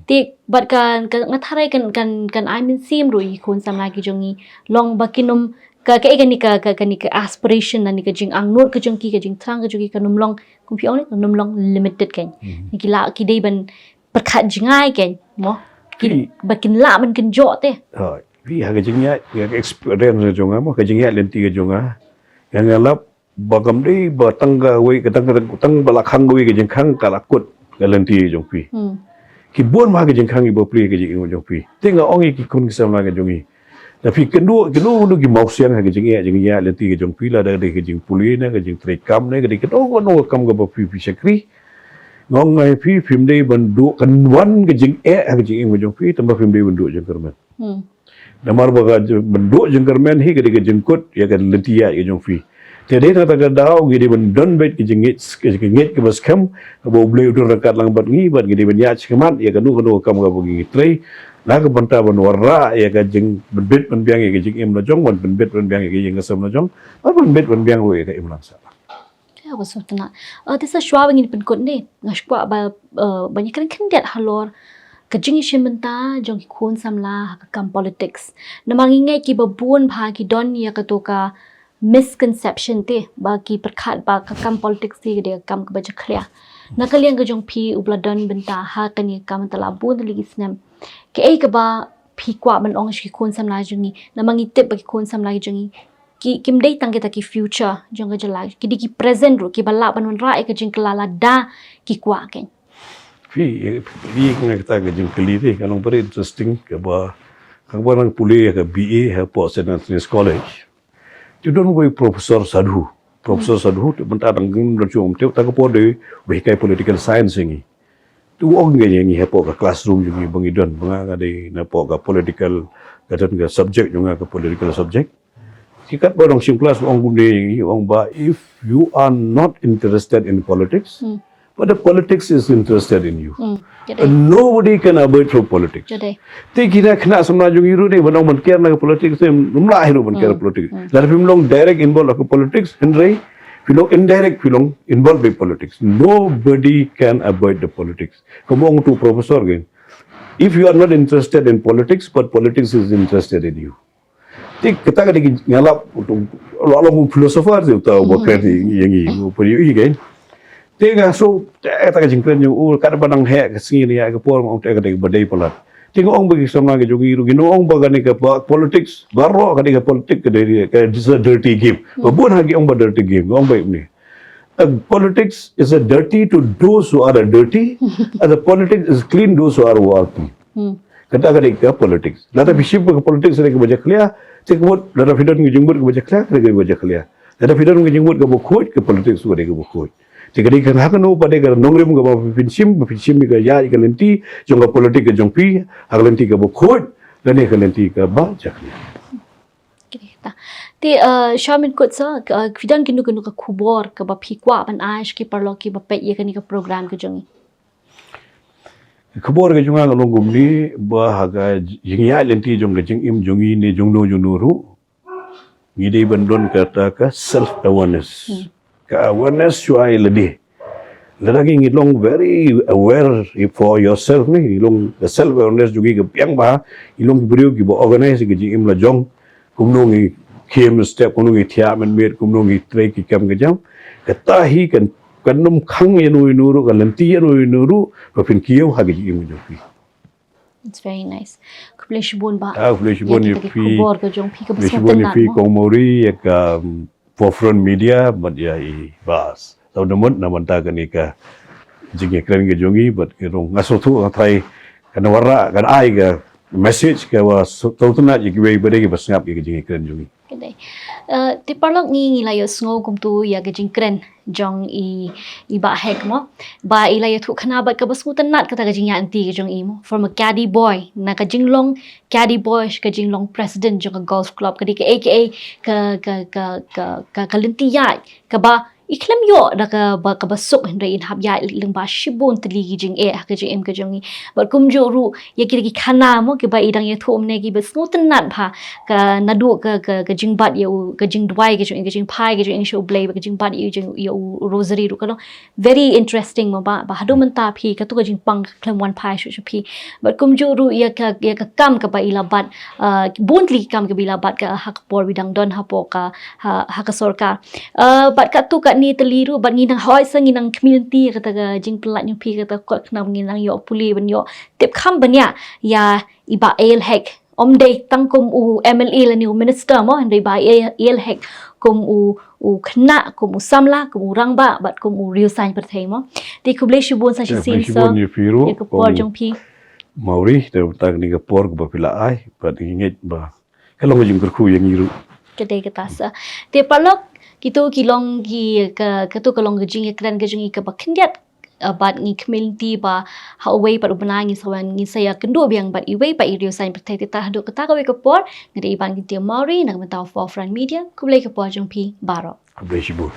Te bad ka, ka nga tharai kan, kan, kan ai mynsiem ruh ïa ki khun samla ki jong ngi. Long ba kin ym ka, ka, kane ka, ka, kane ka aspiration lane ka jingangnud ka jong ki, ka jingthrang ka jong ki kan ym long, kum phi ong ne, kan ym long limited kein. Ki la, ki dei ban pyrkhat jngai kein mo. Ki, ba kin lah ban kynjoh te. Phi ha ka jingïaid, ha ka experience ka jong nga mo, ka jingïaid lynti ka jong nga. Nga lap ba kam dei ba tang kawei ka tang, tang ba la khang kawei ka jingkhang ka la kut ka lynti ka jong phi. Ki bun ma ka jingkhang iba plie ka jingim jong phi. Te nga ong ïa ki khun ki samla ka jong ngi, da phi kynduh, kynduh, kynduh ki mawsiang ha ka jingïaid, jingïaid lynti ka jong phi, lada dei ka jingpule ne ka jingtrei kam ne ka dei kano kano ka kam kaba phi, phi shakri. Nga ong ïa phi, phim dei ban duh kan wan ka jingeh ha ka jingim ka jong phi, tangba phim dei ban duh jingkyrmen. Namar ba ka jing-, ban duh jingkyrmen hi ka dei ka jingkut ïa ka lynti ïaid ka jong phi. Te dei na kata ka daw ngi dei ban don beit ka jingngeit, ka jingngeit kaba skhem, kaba U Blei u don ryngkat lang bad ngi, bad ngi dei ban ïaid shakhmat ïa kano kano ka kam kaba ngi trei. Na ka bynta ban wanrah ïa ka jing, ban bit ban biang ïa ka jingim la jong, ban, ban bit ban biang ïa ka ïing ka sem la jong, ban, ban bit ban biang ruh ïa ka imlang sahlang. Ïa, ba sngewtynnat. Ah, te sa shuwa ba ngin pynkut ne, nga sngewkwah ba, ah, ban ïakren khyndiat halor ka jingïashim bynta jong ki khun samla ha ka kam politics. Namar ngi ngeit kiba bun bha ki don ïa kato ka misconception te, ba ki pyrkhat ba ka kam politics te ka dei ka kam kaba jakhlia. Na ka liang ka jong phi uba la don bynta ha kane ka kam te la bun tylli ki snem, kaei kaba phi kwah ban ong sha ki khun samla jong ngi? Namar ngi tip ba ki khun samla jong ngi ki, kim dei tang kita ki future jong ka jylla, ki dei ki present ruh, kiba lah ban wanrah ïa ka jingkylla lada ki kwah kein. Phi, phi, nga kata ka jingkylli te ka long very interesting, kaba, kaba nang pule ïa ka B A hapoh Saint Anthony's College. Te don uwei Professor Sadhu. Professor Sadhu te mynta dang kum don shuh, te ta ka por dei ba hikai political science ïa ngi. Te u ong ïa ngi hapoh ka classroom jong ngi ba ngi don, ba nga, nga dei na hapoh ka political, ka don ka subject jong nga, ka political subject. Te katba dang shim class u ong kumne ïa ngi, u ong ba, if you are not interested in politics, but the politics is interested in you. And nobody can avoid from politics. Te kine ki khynnah samla jong ngi ruh ne, ba dang ban ker na ka politics te, ym lah hi ruh ban ker politics. Lada phim long direct involved ha ka politics, hynrei phi long indirect, phi long involved by politics. Nobody can avoid the politics. Kumba ong utu u professor kein, if you are not interested in politics, but politics is interested in you. Te kata ka dei, nga lap utu, la long u philosopher te uta uba kren ïa ngi, u pynïohi kein. Te nga sngew, te kata ka jingkren jong u, katba nang heh ka sngi ne ïa ka por, nga ong te ka dei ba dei palat. Te nga ong ba ki samla ka jong ngi ruh, ki nang ong ba kane ka politics, baroh ka dei ka politics ka dei, ka, it's a dirty game. Ba bun ha ki ong ba dirty game, nga ong ba ym ne. Uh, politics is a dirty to those who are dirty, and the politics is clean those who are, who are clean. Kata ka dei ka politics. Lada phi shim ka politics ka dei kaba jakhlia, te ka mut lada phi don ka jingmut kaba jakhlia, ka dei kaba jakhlia. Lada phi don ka jingmut kaba khuid, ka politics ka dei kaba khuid. Te ka dei ka ha kano pat dei ka nongrim kaba phin shim, ba phin shim ka ïa ka lynti jong ka politics ka jong phi ha ka lynti kaba khuid lane ka lynti kaba jakhlia. Te, uh, shuwa ban kut sa, uh, phi don kino kino ka khubor kaba phi kwah ban ai sha ki paralok kiba peit ïa kane ka program ka jong ngi? Ka khubor ka jong nga ka long kumne, ba ha ka jingïaid lynti jong ka jingim jong ngi ne jong no jong no ruh, ngi dei ban don kata ka self awareness. Ka awareness shuwa ïa lade. Lada ngi, ngi long very aware for yourself ne, ngi long ka self awareness jong ngi ka biang bha, ngi long ki briew kiba organize ka jingim la jong. Kumno ngi khie mynstep, kumno ngi thiah mynmiet, kumno ngi trei ki kam ka jam. Kata hi kan, kan ym khang ïa no ïa no ruh, kan lynti ïa no ïa no ruh ba phin kiew ha ka jingim jong phi. It's very nice. Khublei shibun bah. Ah, khublei shibun ïa phi. Khublei shibun ïa phi Kong Mori, ïa ka, um, Forefront Media, bad ïa i Bah Saw Namut na bynta kane ka jingïakren ka jong ngi, bad ka jong nga sngewthuh nga tharai kan wanrah, kan ai ka message ka ba sngewtynnat ïa kiwei ba dei kiba sngap ïa ka jingkren jong ngi. Ka dei. Uh, te paralok, ngi ngi la ïohsngew kumtu ïa ka jingkren jong i i Bah Hek mo. Ba i la ïathuh khana bad kaba sngewtynnat kata ka jingïaid lynti ka jong i mo. From a caddy boy, na ka jinglong caddy boy, ka jinglong president jong ka golf club, ka dei ka A K A ka ka ka ka ka, ka lynti ïaid kaba i khlem ïoh da kaba kaba suk, hynrei in hap ïaid lyngba shibun tylli ki jingeh ha ka jingim ka jong i. Bad kumjuh ruh ïa kita ki khana mo kiba i dang ïathuh mynne kiba sngewtynnat bha, ka naduh ka ka ka jingbat ïa u, ka jingduwai ka jong i, ka jingphai ka jong i sha U Blei, ka jingbat ïa u jing ïa u rosary ruh ka long very interesting mo. Ba ba haduh mynta phi, katu ka jingpang ka khlem wan phai shuh sha phi. Bad kumjuh ruh ïa ka ïa ka kam kaba i la bat, uh, bun tylli ki kam kaba i la bat ka ha ka por ba i dang don hapoh ka ha, ha ka sorkar. Uh, bad katu katne tylli ruh bad ngi nang hoi sa ngi nang khmih lynti kata ka jingpynlait jong phi, kata ka kot khnang ngi nang ïoh pule ban ïoh tip kham bniah ïa i Bah Eyal Hek. Ym dei tang kum u M L A lane u minister mo, hynrei Bah Eyal Hek kum u u khynnah, kum u samla, kum u rangbah bad kum u riewsaiñ pyrthei mo. Te khublei shibun sa shisien sa ïa ka por jong phi. Mawri, te ta kane ka por kaba phi la ai bad ngi ngeit ba ka long ka jingkyrkhu ïa ngi ruh. Ka dei kata sa. Te paralok, kitu ki long ki ka katu ka long ka jingïakren ka jong i kaba khyndiat. Uh, bad ngi khmih lynti ba ha uwei pat u bnai ngi sa wan, ngi sa ïakynduh biang bad iwei pat i riewsaiñ pyrthei. Te tad haduh kata kawei ka por, nga dei Iban Kyntieh Mawri na ka bynta u Forefront Media. Khublei ka por jong phi baroh. Khublei shibun.